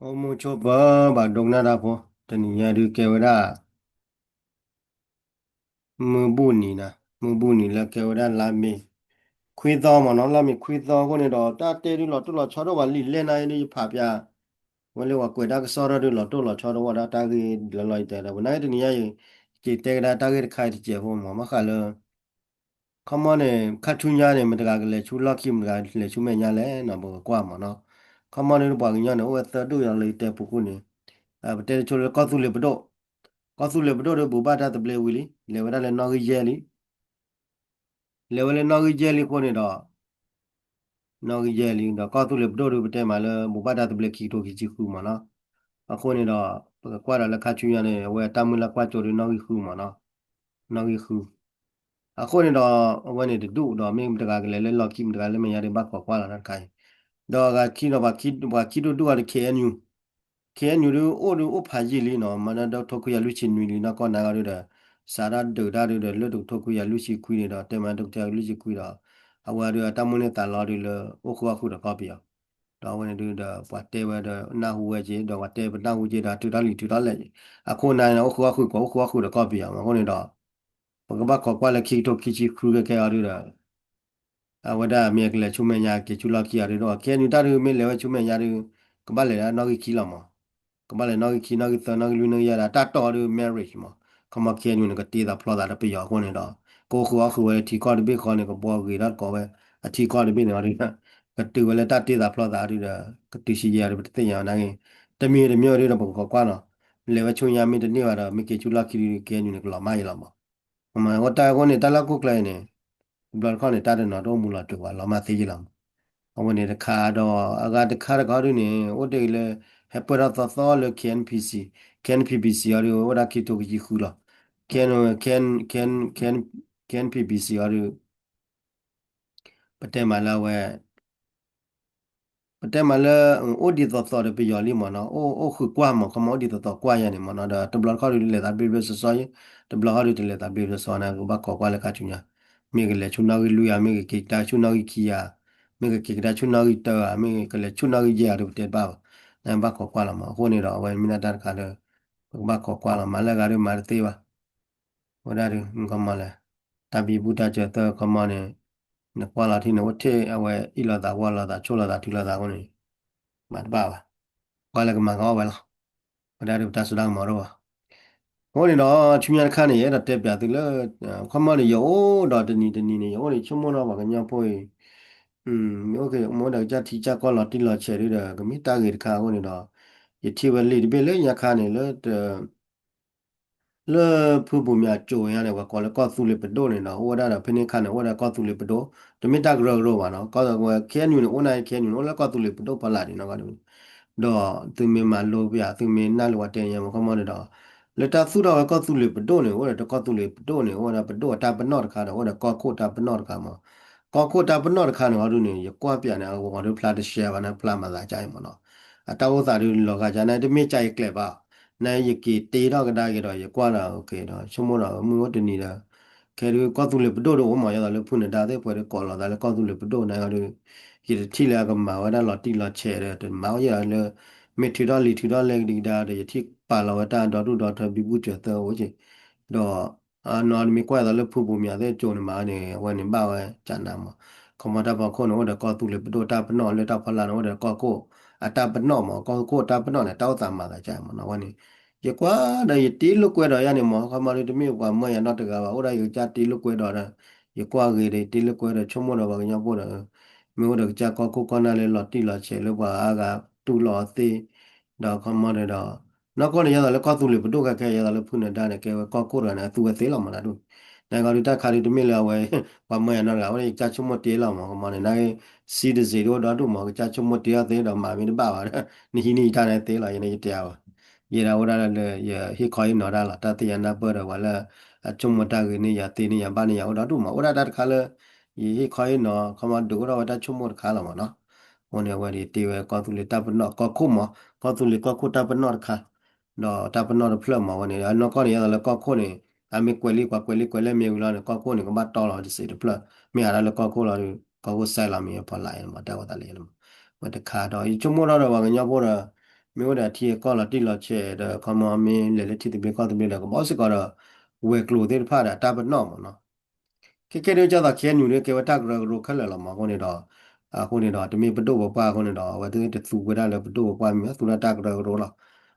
အိၣ်မူဆိးပၢၤဘၣ်ဒိကနၣ်တၢ်ဖိ, တနံၤညါဒုးကဲဝဲဒၣ် မုၢ်ဘူၣ်နံၤနၤ, မုၢ်ဘူၣ်နံၤလၢကဲဝဲဒၣ်လါမ့ၤ ခွံသီမ့ၢ်နီၤ, လါမ့ၤခွံသီအဃိန့ၣ်ဒီး တၢ်တဲဒုးလီၤတိၢ်လီၤဆီဒိၣ်ဘၣ်လံာ်လဲၢ်နၤအံၤဒုး ယဖးပၠး ဝဲလၢပှၤကွဲးတၢ်ကစီၣ်ထီၣ်ဒုး လီၤတိၢ်လီၤဆီဒိၣ်ဝဲဒၣ်တၢ်ဂ့ၢ်လၢလီၤယတဲဒီး ဝဲန့ၣ်တနံၤညါအံၤ က့ၤတဲကဒါတၢ်ဂ့ၢ်တခါအံၤတစဲးဖိမ့ၢ် ဘၣ်ဃးလၢ ခီမီန့ၣ် ခါဆူညါန့ၣ် မတၤတဂၤကလဲၤဆူလီၢ်ခံ မတၤတဂၤလဲၤဆူမဲာ်ညါလဲၣ်နီၤ ပကကွၢ်မ့ၢ်နီၤ. ခီမီန့ၣ် ပှၤကညီန့ၣ် အိၣ်ဝဲသၢဒူၣ်ယီၤလၢယတဲပူၤကွံာ်န့ၣ်, ပတဲတဆိလၢကီၢ်သူလ့ၤပဒိၣ်, ကီၢ်သူလ့ၤပဒိၣ်ဒီး ဘူၣ်ဘၣ်တၢ်သဘျ့ဝံၤလံ, လဲၤဝဲဒၣ်လၢနီၣ်ဂံၢ်ယဲၢ်လံ လဲၤဝဲလၢနီၣ်ဂံၢ်ယဲၢ်လံအဃိန့ၣ်ဒီး နီၣ်ဂံၢ်ယဲၢ်လံဒီး ကီၢ်သူလ့ၤပဒိၣ်ဒီး ပတဲမးလၢ ဘူၣ်ဘၣ်တၢ်သဘျ့ခံကထိခံဆံဃုမ့ၢ်နီၤ. အဃိန့ၣ်ဒီး ပကကွၢ်ဒီးလၢခါဆူညါန့ၣ် အဝဲတၢ်မုၢ်လၢ်ကွၢ်ကၠိဒီးနီၣ်ဂံၢ်ဃုမ့ၢ်နီၤ, နီၣ်ဂံၢ်ဃု အဃိန့ၣ်ဒီး အဝဲန့ၣ်တဒူၣ်ဒီး မ့ၢ်မတၤတဂၤကလဲၤလၢလီၢ်ခံ မတၤတဂၤလၢမဲာ်ညါဒီး ဘၣ်ခိးကွၢ်လီၤတၢ်တခါအံၤ, ဒီးအဂၤခံဒီး ပှၤခံဒိၣ်ဒူၣ်အီၤဒီး KNU, KNU ဒုးအိၣ်ဒုးအိၣ်ဖးယံာ်လံနီၤ, မၤဒီးတကထိခွံကယၤလွံၢ်ဆံနွံလံ နီၢ်ကီၢ်နၤဂီၢ်ဒုးဒီး စးထီၣ်ဒုးတၢ်ဒုးဒီး လၢတကထိခွံကယၤလွံၢ်ဆံခွံန့ၣ်ဒီး တဲမးတကထိခွံကယၤလွံၢ်ဆံခွံဒီး အဝဲဒုးအတၢ်မိၣ်န့ၢ်သးလီဒုးလၢ အိၣ်ဃုာ်အီၣ်ဃုာ်ဒီးကီၢ်ပယီၤ, ဒီးအဝဲန့ၣ်ဒုးဒီး ပှၤတဲဝဲဒီးနၢ်ဟူဝဲက့ၤ ဒီးပှၤတဲပနၢ်ဟူက့ၤဒီး ထုးထီၣ်လံာ်ထုးထီၣ်လဲၢ်က့ၤ, အခိၣ်နၢ်န့ၣ် အိၣ်ဃုာ်အီၣ်ဃုာ်ကွၢ် အိၣ်ဃုာ်အီၣ်ဃုာ်ဒီးကီၢ်ပယီၤမး အဃိန့ၣ်ဒီး ပကဘၣ်ခိးကွၢ်လၢခံကထိခံဆံဃုခဲခဲအံၤဒုးဒီး အဝဲဒၣ်မ့ၢ်ကလဲၤဆူမဲာ်ညါ က့ၤဆူလီၢ်ခံအံၤဒုးဒီး KNU တၢ်ဒုးမ့ၢ်လဲၤဝဲဆူမဲာ်ညါဒုး ကဘၣ်လဲၤဒၣ်နီၣ်ဂံၢ်ခံလီၤမး, ကဘၣ်လဲၤနီၣ်ဂံၢ်ခံ နီၣ်ဂံၢ်သၢ နီၣ်ဂံၢ်လွံၢ် နီၣ်ဂံၢ်ယဲၢ်ဒီး တၢ်တီၢ်အီၤဒုး marriage မး, ခီမီ KNU န့ၣ် ကတ့သးဖျီသးဒီးပယီၤအဃိန့ၣ်ဒီး ကအိၣ်ဃုာ်အီၣ်ဃုာ်ဝဲလၢထံကီၢ်တဘ့ၣ်ဃီန့ၣ် ကဘှီဂ့ၤထီၣ်တကိးဝဲ အထံကီၢ်တဘ့ၣ်န့ၣ်အီၤဒုး ကတုၤဝဲလၢတၢ်တ့သးဖျီသးအီၤဒုးဒီး ကတုၤဆံယဲၢ်အီၤဒုး ပတသ့ၣ်ညါအီၤနာ်က့, တမံၤတမံၤအီၤဒုးဒီး ပကခိးကွၢ်နီၤ, လဲၤဝဲဆူညါမ့ၢ်တန့ၢ်ဘၣ်ဒီး မ့ၢ်က့ၤဆူလီၢ်ခံဒုး KNU န့ၣ် ကလီၤမၢ်ယလီၤမး အဃိတၢ်အဃိန့ၣ် တၢ်လၢဟီၣ်ခိၣ်ချၢအံၤန့ၣ် တဘျီတခီၣ်န့ၣ် တၢ်တနီၤတအိၣ်မူလီၤတုၤဘၣ် လီၤမၢ်သ့ယလီၤမး, အဝဲန့ၣ်တခါဒီး အဂၤတခါတခါဒုးန့ၣ် အိၣ်တ့ၢ်လၢ ဟဲပၢၢ်ထီၣ်သီသီလၢ KNPC, KNPPC အီၤဒုး အိၣ်ဝဲဒၣ်ခံကထိခံဆံဃုလီၤ, KN, KN, KN, KNPPC အီၤဒုး ပတဲမးလၢအဝဲ ပတဲမးလၢ အိၣ်ဒ်သိးသိးဒီးပယီၤလံမ့ၢ်နီၤ, အိၣ်အိၣ်ဃုာ်ကွၢ်မး ခီမီ အိၣ်ဒ်သိးသိးကွၢ်ယါန့ၣ်မ့ၢ်နီၤ, ဒီးတဘျီတခီၣ်ဒုးလဲၤသးဘျ့ဘျ့ဆှီဆှီယဲ, တဘျီတခီၣ်ဒုးတလဲၤသးဘျ့ဘျ့ဆှီဆှီန့ၣ် ကဘၣ်ခိးကွၢ်လၢခါဆူညါ, မ့ၢ်ကလဲၤဆူနီၣ်ဂံၢ်လွံၢ်ဧါ, မ့ၢ်ကက့ၤကဒါဆူနီၣ်ဂံၢ်ခံဧါ, မ့ၢ်ကက့ၤကဒါဆူနီၣ်ဂံၢ်တၢဧါ, မ့ၢ်ကလဲၤဆူနီၣ်ဂံၢ်ယဲၢ်ဧါဒုး ပတဲတဘၣ်ဘၣ်, နဘၣ်ခိးကွၢ်လီၤမး, အဃိန့ၣ်ဒီး အဝဲမ့ၢ်ဒၣ်တၢ်တခါလၢ ပကဘၣ်ခိးကွၢ်လီၤ, မၤလၢအဂၤဒုးမၤတသ့ဘၣ် ဝဲဒၣ်ဒုး ခီမီလဲၣ်, တၢ်ဘံဘူတၢ်စၢၤသၢခီမီန့ၣ် နကွၢ်လီၤထံန့ၣ် အိၣ်ထဲအဝဲအ့ၣ်လိာ်သးဝီလိာ်သးဆိၣ်လိာ်သးထုလိာ်သးအဃိန့ၣ် မၤတဘၣ်ဘၣ်, ကွၢ်လၢကမၤကအီၣ်ဝဲလီၤ, ဝဲဒၣ်ဒုးပတၢ်စိတၢ်ကမီၤဒိၣ်ဘၣ်, အဃိန့ၣ်ဒီး ဆူညါတခါန့ၣ် ယအဲၣ်ဒိးတဲပၠးသုလၢ ခီမီန့ၣ် ယအိၣ်ဒီးတနံၤတနံၤန့ၣ် ယအိၣ်န့ၣ်ဆိကမိၣ်ထီၣ်ပှၤကညီဖိအံၤ မ့ၢ်အိၣ်က့ၤ မ့ၢ်အိၣ်ဒီးကစၢ်ထံကစၢ်ကီၢ်လီၤတံၢ်လီၤဆဲးဒုးဒီး ကမ့ၢ်တၢ်ဂ့ၤတခါအဃိန့ၣ်ဒီး ယထံၣ်ဝဲလံာ်တဘ့ၣ်လၢညါခါန့ၣ် လၢ လၢဖုဘိၣ်မၠးကၠိညါန့ၣ် ပှၤကိးလၢကီၢ်သူလ့ၤပဒိၣ်န့ၣ်ဒီး အိၣ်ဝဲဒၣ်ဒီးဖဲန့ၣ်ခါန့ၣ် အိၣ်ဝဲဒၣ်ကီၢ်သူလ့ၤပဒိၣ် တမ့ၢ်တၢ်ကရၢကရိဘၣ်နီၤ ကီၢ်ဝဲ KNU န့ၣ် အိၣ်န့ၣ် KNU န့ၣ် အိၣ်လၢကီၢ်သူလ့ၤပဒိၣ်ဖီလာ်ဒံးနီၤ ဒီးသုမ့ၢ်မၤလိပၠး သုမ့ၢ်နၢ်လိပှၤတဲညါမ့ၢ်ခီမီန့ၣ်ဒီး လၢတၢ်သူၣ်ထီၣ်ဝဲကီၢ်သူလ့ၤပဒိၣ်န့ၣ် အိၣ်ဒီးတကီၢ်သူလ့ၤပဒိၣ်န့ၣ် အိၣ်ဝဲဒၣ်ပဒိၣ်အတၢ်ပနီၣ်တခါဒီး အိၣ်ဒီးကီၢ်ခိၣ်တၢ်ပနီၣ်တခါမး ကီၢ်ခိၣ်တၢ်ပနီၣ်တခါန့ၣ် အီၤဒုးန့ၣ် ယကွၢ်ပၠးန့ၣ် အဂီၤဒုးဖျါတရှဲဘၣ်န့ၣ် ဖျါမၤသးကါအံၤမးနီၤ အတၢ်အိၣ်သးဒုးလီၤဂာ်ကါန့ၣ် တမ့ၢ်ကါအံၤကျဲဘၣ် နယက့ၤတ့ထီၣ်ကဒါက့ၤဒီး ယကွၢ်ဒီး ဒီးဆိကမိၣ်ဒီး မုၢ်အိၣ်တနံၤဒီး ခဲဒုးကီၢ်သူလ့ၤပဒိၣ်ဒုးအိၣ်မး ယသးလၢဖုနဒါသ့ၣ်ပှဲၤဒုး ကိးလီၤသးလၢကီၢ်သူလ့ၤပဒိၣ်န့ၣ်အီၤဒုး ယတထံၣ်လၢအကမၤဝဲဒၣ်လီၤတံၢ်လီၤဆဲးဒီး တမၤဝဲယလၢ မ့ၢ်ထုးထီၣ်လံာ်ထုးထီၣ်လဲၢ်ကဒံကဒါဒီး ယထံၣ်ပာ်လီၤဝဲတၢ်ဒီဒူၣ်ဒီထၢဘံဘူစၢၤသၢအိၣ်က့ၤ ဒီး အနီၢ်မ့ၢ်ကွၢ်သးလၢဖုဘိၣ်မၠးသ့ၣ်ကၠိန့ၣ်မးန့ၣ် အဝဲန့ၣ်ဘၣ်ဝဲကနၤမး ခီမီတၢ်ဖီခိၣ်န့ၣ် အိၣ်ဒီးကီၢ်သူလ့ၤပဒိၣ်တၢ်ပနီၣ်လၢတၢ်ဖီလာ်န့ၣ် အိၣ်ဒီးကီၢ်ခိၣ်အတၢ်ပနီၣ်မး ကီၢ်ခိၣ်တၢ်ပနီၣ်န့ၣ် တၢ်အိၣ်သးမၤသးကါမးနီၤ အဝဲန့ၣ် ယကွၢ်ဒီးယတ့လိာ်ကွဲဒီးယၤန့ၣ်မး ခီမီဒုးတမ့ၢ်ပှၤမၢယၤနီတဂၤဘၣ် အိၣ်ဒီးယကစၢ်တ့လိာ်ကွဲဒီး ယကွၢ်ဂ့ၤဒီးယတ့လိာ်ကွဲဒီး ဆိကမိၣ်ဒီးပှၤကညီဖိဒီး မ့ၢ်အိၣ်ဒီးကစၢ်ကီၢ်ခိၣ်ကီၢ်နၢ်လၢလီၤတံၢ်လီၤဆဲးလၢပှၤအါဂၤတူၢ်လိာ်အီၤသ့ ဒီးခီမီဒီး နီၢ်ကီၢ်န့ၣ် ယသးလၢကီၢ်သူလ့ၤပဒိၣ်ခဲခဲ ယသးလၢဖုနဒါန့ၣ် ကဲဝဲကီၢ်ခိၣ်တဂၤန့ၣ် အသူဝဲသ့လီၤမးတၢ်ဒူၣ် နဂီၢ်ဒုးတၢ်ခါဒုးတမ့ၢ်လၢအဝဲ ပှၤမၢယၤနီတဂၤ အဝဲန့ၣ်ယကစၢ်ဆိကမိၣ်တ့လီၤမး ခီမီန့ၣ် နဂ့ၢ် စံတစ့းဒိၣ်ဒီဒူၣ်မး ကစၢ်ဆိကမိၣ်တ့အီၤသ့ဒီးမၤမ့ၢ်တဘၣ်ဘၣ်ဒီး နဟံးန့ၢ်ယတၢ်န့ၣ်သ့လီၤ ယန့ၣ်ယတဲအါဘၣ် ယဲဒၣ်အိၣ်ဒၣ်လၢ ယဟ့ၣ်ခီဟ့ၣ်နီၤတၢ်လီၤ တၢ်သ့ၣ်ညါနၢ်ပၢၢ်ဒီးပှၤလၢ အဆိကမိၣ်တၢ်ဂ့ၤန့ၢ်ယၤသ့န့ၢ်ယၤဘၣ်န့ၢ်ယၤအိၣ်ဒီဒူၣ်မး အိၣ်ဒၣ်တၢ်တခါလၢ ယဟ့ၣ်ခီဟ့ၣ်နီၤ ခီမီဒုးအိၣ်ထီၣ်ဝဲတၢ်ဆိကမိၣ်တခါလီၤမးနီၤ အဃိန့ၣ် အဝဲဒၣ်တ့ဝဲကီၢ်သူလ့ၤတၢ်ပနီၣ် ကီၢ်ခိၣ်မး ကီၢ်သူလ့ၤကီၢ်ခိၣ်တၢ်ပနီၣ်တခါ ဒီးတၢ်ပနီၣ်တဖျၢၣ်မး အဝဲန့ၣ် အနီၢ်ကီၢ်န့ၣ် ယသးလၢကီၢ်ခိၣ်န့ၣ် အမ့ၢ်ကွဲးလံ ပှၤကွဲးလံကွဲးလဲၢ်မ့ၢ်ဝံၤလီၤန့ၣ် ကီၢ်ခိၣ်န့ၣ် ကဘၣ်တီလီၤဝဲတစ့းတဖျၢၣ် မ့ၢ်ဟးထီၣ်လၢကီၢ်ခိၣ်လီၤဒီး ကီၢ်ခိၣ်စဲးလီၤမ့ၢ်ဖီလာ်အံၤမး တၢ်ဝဲသးလၢယလီၤမး ဝဲတခါဒီး ယဆိကမိၣ်ထီၣ်ဒီးပှၤကညီဖိဒီး မ့ၢ်အိၣ်ဒီးအထံအကီၢ်လီၤတံၢ်လီၤဆဲးဒီး ခီမီမ့ၢ်လဲၤလၢထံသဘျ့ကီၢ်သဘျ့ဒီး ကဘၣ်အိၣ်စ့ၢ်ကီးဒီး ဝဲၤကျိၤသ့ၣ်တဖၣ်ဒီးအတၢ်ပနီၣ်မ့ၢ်နီၤ. ခဲကဲဒ်ကၢ်သိး ခ့ၣ်အဲၣ်ယူၣ် ဒုးကဲဝဲတၢ်ကရၢကရိခဲလၢာ်လီၤမး အဃိန့ၣ်ဒီး အဃိန့ၣ်ဒီး တမ့ၢ်ပဒိၣ်ပပှၢ်အဃိန့ၣ်ဒီး အဝဲသ့ၣ်တသူဝဲဒၣ်လၢပဒိၣ်ပပှၢ်မ့ၢ် သူဒၣ်တၢ်ကရၢကရိလီၤ.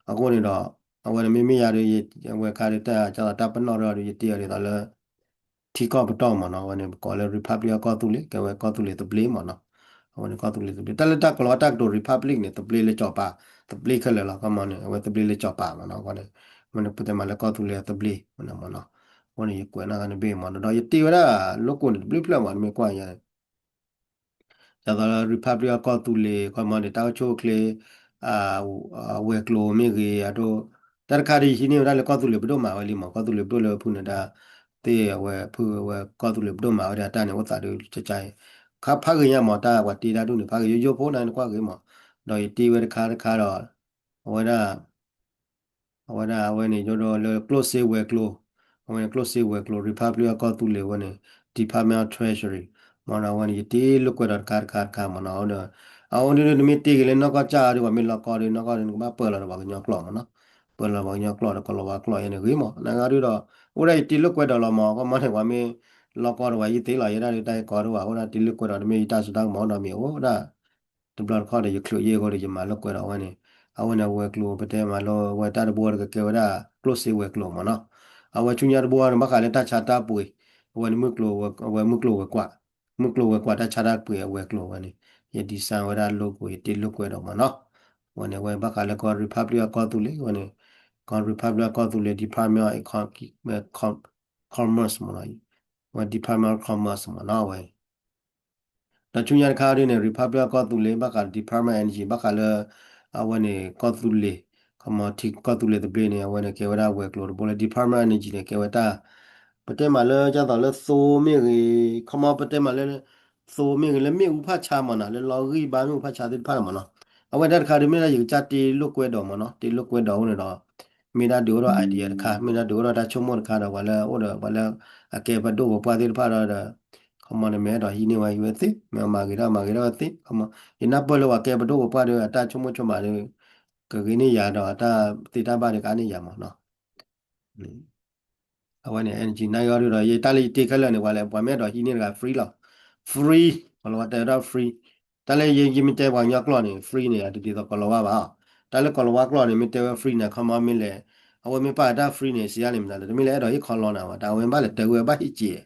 အဃိန့ၣ်ဒီး အဝဲန့ၣ်မ့မ့ၢ်ယၤဒီး အဝဲခါဒီး ကၢ်သိးတၢ်ပနီၣ်ဒီး ယတ့အီၤဒ်သိးလၢ ထံကီၢ်ပတီၢ်မ့ၢ်နီၤ အဝဲန့ၣ် ပကိးလၢ Republic အကီၢ်သူလ့ၤ ကဲဝဲကီၢ်သူလ့ၤသဘျ့မ့ၢ်နီၤ. အဝဲန့ၣ်ကီၢ်သူလ့ၤသဘျ့ တၢ်လၢတၢ်ကီၤလၤဝါတၢ်ကတိၤ Republic န့ၣ် သဘျ့လၢကၠီၤပၤ သဘျ့ခဲလၢာ်လီၤ ခီမီန့ၣ် အဝဲသဘျ့လၢကၠီၤပၤမ့ၢ်နီၤ အဃိန့ၣ် မ့ၢ်ပတဲမးလၢကီၢ်သူလ့ၤသဘျ့မ့ၢ်နီၤ အဃိန့ၣ် ယကွဲးနီၢ်ဂၤတဘ့ၣ်မ့ၢ်နီၤ ဒီးယတ့ဝဲဒၣ် logo န့ၣ် တဘျုးဖျၢၣ်မး နမ့ၢ်ကွၢ်ယၤ ဒ်သိးလၢ Republic အကီၢ်သူလ့ၤ ခီမီန့ၣ် တၢ်အိၣ်ဆူၣ်အိၣ်ချ့ ဝဲၤကျိၤမ့ၢ်ဂ့ၤ အဒိ တၢ်တခါဒီး ယဟံးန့ၢ်ဝဲဒၣ်လၢကီၢ်သူလ့ၤပဒိၣ်မၤဝဲလံမး ကီၢ်သူလ့ၤပဒိၣ်လၢဖုၣ်န့ၣ်ဒၣ် သ့ၣ်အဝဲဖုၣ်ဝဲကီၢ်သူလ့ၤပဒိၣ်မၤဝဲဒၣ်တၢ်န့ၣ် အိၣ်သးဒုးကကါအံၤ ခါဖးဂ့ၤညါမး တၢ်ပှၤတ့တၢ်ဒူၣ်န့ၣ် ဖးဂ့ၤယိယိဖိန့ၣ် နကွၢ်ဂ့ၤမး ဒီးယတ့ဝဲတခါတခါဒီး အဝဲဒၣ် အဝဲဒၣ်အဝဲန့ၣ် ယိဒီးလၢကျိၣ်စ့ဝဲၤကျိၤ အဝဲန့ၣ်ကျိၣ်စ့ဝဲၤကျိၤ Republic အကီၢ်သူလ့ၤဝဲန့ၣ် Department of Treasury မ့ၢ်နီၤ အဝဲန့ၣ် ယတ့လိာ်ကွဲးဒီးတခါတခါတခါမ့ၢ်နီၤ ဒီး အအိၣ်ဒ်န့ၣ် နမ့ၢ်တ့က့ၤလၢနီၢ်ကီၢ်ကၢ်အီၤဒီး ပှၤမ့ၢ်လီၤကီဒီး နီၢ်ကီၢ်ဒီး နကဘၣ်ပၢလီၤဒီးပှၤကညီကျိာ်မ့ၢ်နီၤ ပၢလီၤပှၤကညီကျိာ်ဒီး ကီၤလၤဝါကျိာ်ယဲန့ၣ်ဂ့ၤမး နဂါဒုဒီး အိၣ်ဒၣ်ယတ့လိာ်ကွဲးဒီးလီၤမး ကမီန့ၣ် ပှၤမ့ၢ်လီၤကီဒီးပှၤယံၤသ့လီၤ ယဲဒၣ်ဒုးတၢ်ယကီဒိၣ်ဘၣ် အိၣ်ဒၣ်တ့လိာ်ကွဲးဒီး တမ့ၢ်ယတၢ်စိတၢ်ကမီၤဒီးမ့ၢ်အိၣ်ဒၣ် တဘျီတခီၣ်ဒီး ယချုးယ့ၢ်အဃိဒီး ယမၤလိာ်ကွဲးဒီးအဝဲန့ၣ် အဝဲန့ၣ်အဝဲၤကျိၤ ပတဲမးလၢအဝဲတၢ်တဘိဒီးကကဲဝဲဒၣ် ကျိၣ်စ့ဝဲၤကျိၤမ့ၢ်နီၤ အဝဲဆူညါတဘိန့ၣ် ဘၣ်ဃးလၢတၢ်ဆါတၢ်ပှ့ၤ အဝဲန့ၣ် အဝဲမုၢ်ကျိၤဝဲၤကွာ် မုၢ်ကျိၤဝဲၤကွာ်တၢ်ဆါတၢ်ပှ့ၤအဝဲၤကျိၤဝဲန့ၣ် ယ design ဝဲဒၣ် logo ယတ့လိာ်ကွဲးဒီးမ့ၢ်နီၤ အဝဲန့ၣ် အဝဲဘၣ်ဃးလၢကီၢ် Republic အကီၢ်သူလ့ၤ အဝဲန့ၣ် ကီၢ် Republic အကီၢ်သူလ့ၤ Department of Commerce မ့ၢ်နီၤ အဝဲ Department of Commerce မ့ၢ်နီၤ အဝဲ ဒီးဆူညါတခါဒ်န့ၣ် Republic အကီၢ်သူလ့ၤ ဘၣ်ဃးလၢ Department of Energy ဘၣ်ဃးလၢ အဝဲန့ၣ် ကီၢ်သူလ့ၤ ခီမီထံကီၢ်သူလ့ၤသဘျ့န့ၣ် အဝဲန့ၣ်ကဲဝဲဒၣ်ဝဲၤကျိၤတဘိလၢ Department of Energy န့ၣ် ကဲဝဲတၢ် ပတဲမးလၢ ဒ်သိးလၢသိမ့ၢ်ဂ့ၤ ခီမီပတဲမးလၢ သိမ့ၢ်ဂ့ၤလၢမ့ၣ်အူဖးဆါမ့ၢ်နီၤ လၢလီၤဂံၢ်ဘါမ့ၣ်အူဖးဆါသ့ၣ်တဖၣ်န့ၣ်မ့ၢ်နီၤ အဝဲဒၣ်တခါဒ်မ့ၢ်ဒၣ်ယကစၢ်တ့လိာ်ကွဲးဒီးမ့ၢ်နီၤ တ့လိာ်ကွဲးဒီးအဃိန့ၣ်ဒီး မ့ၢ်ဒၣ်ဒုးအိၣ်ဒီး idea တခါ မ့ၢ်ဒၣ်ဒုးအိၣ်ဒီးတၢ်ဆိကမိၣ်တခါဒီး ပှၤလၢအိၣ်ဒီး ပှၤလၢအကဲပဒိၣ်ပပှၢ်သ့ၣ်တဖၣ်ဒီး ခီမီန့ၣ် မ့ၢ်အဲၣ်ဒိးဟံးန့ၢ်ဝဲဟံးဝဲသ့ မ့ၢ်မၤဂ့ၤထီၣ်မၤဂ့ၤထီၣ်ဝဲသ့ ခီမီ ယနၢ်ပၢၢ်လၢပှၤကဲပဒိၣ်ပပှၢ်ဒီး အတၢ်ဆိကမိၣ်ဆိကမးဒီး ကဂ့ၤန့ၢ်ယၤဒီး အတၢ်သ့တၢ်ဘၣ်ဒီးကအါန့ၢ်ယၤမ့ၢ်နီၤ အဝဲန့ၣ် energy နၢ်ဂ့ၤအီၤဒုဒီး ယတၢ်လၢယတ့ခဲလၢာ်န့ၣ် ပှၤလၢ ပှၤမ့ၢ်အဲၣ်ဒိးဟံးန့ၢ်တဂၤ free လီၤ. free ကီၤလၤဝါတဲဝဲဒၣ် free တၢ်လၢယမ့ၢ်တဲပှၤကညီကျိာ်န့ၣ် free န့ၣ် တဒ်သိးကီၤလၤဝါဘၣ်. တၢ်လၢကီၤလၤဝါကျိာ်န့ၣ် မ့ၢ်တဲဝဲ free န့ၣ် ခီမီမ့ၢ်လဲၣ် အဝဲမ့ၢ်ပာ်တၢ် free န့ၣ် စံးယါန့ၣ်မတၤလဲၣ် တမ့ၢ်လၢအဲၣ်ဒိးဟ့ၣ်ခီလီနၤဘၣ် တၢ်အဝဲမ့ၢ်ဘၣ်လဲၤတဲဝဲဘၣ်ဟ့ၣ်က့ၤ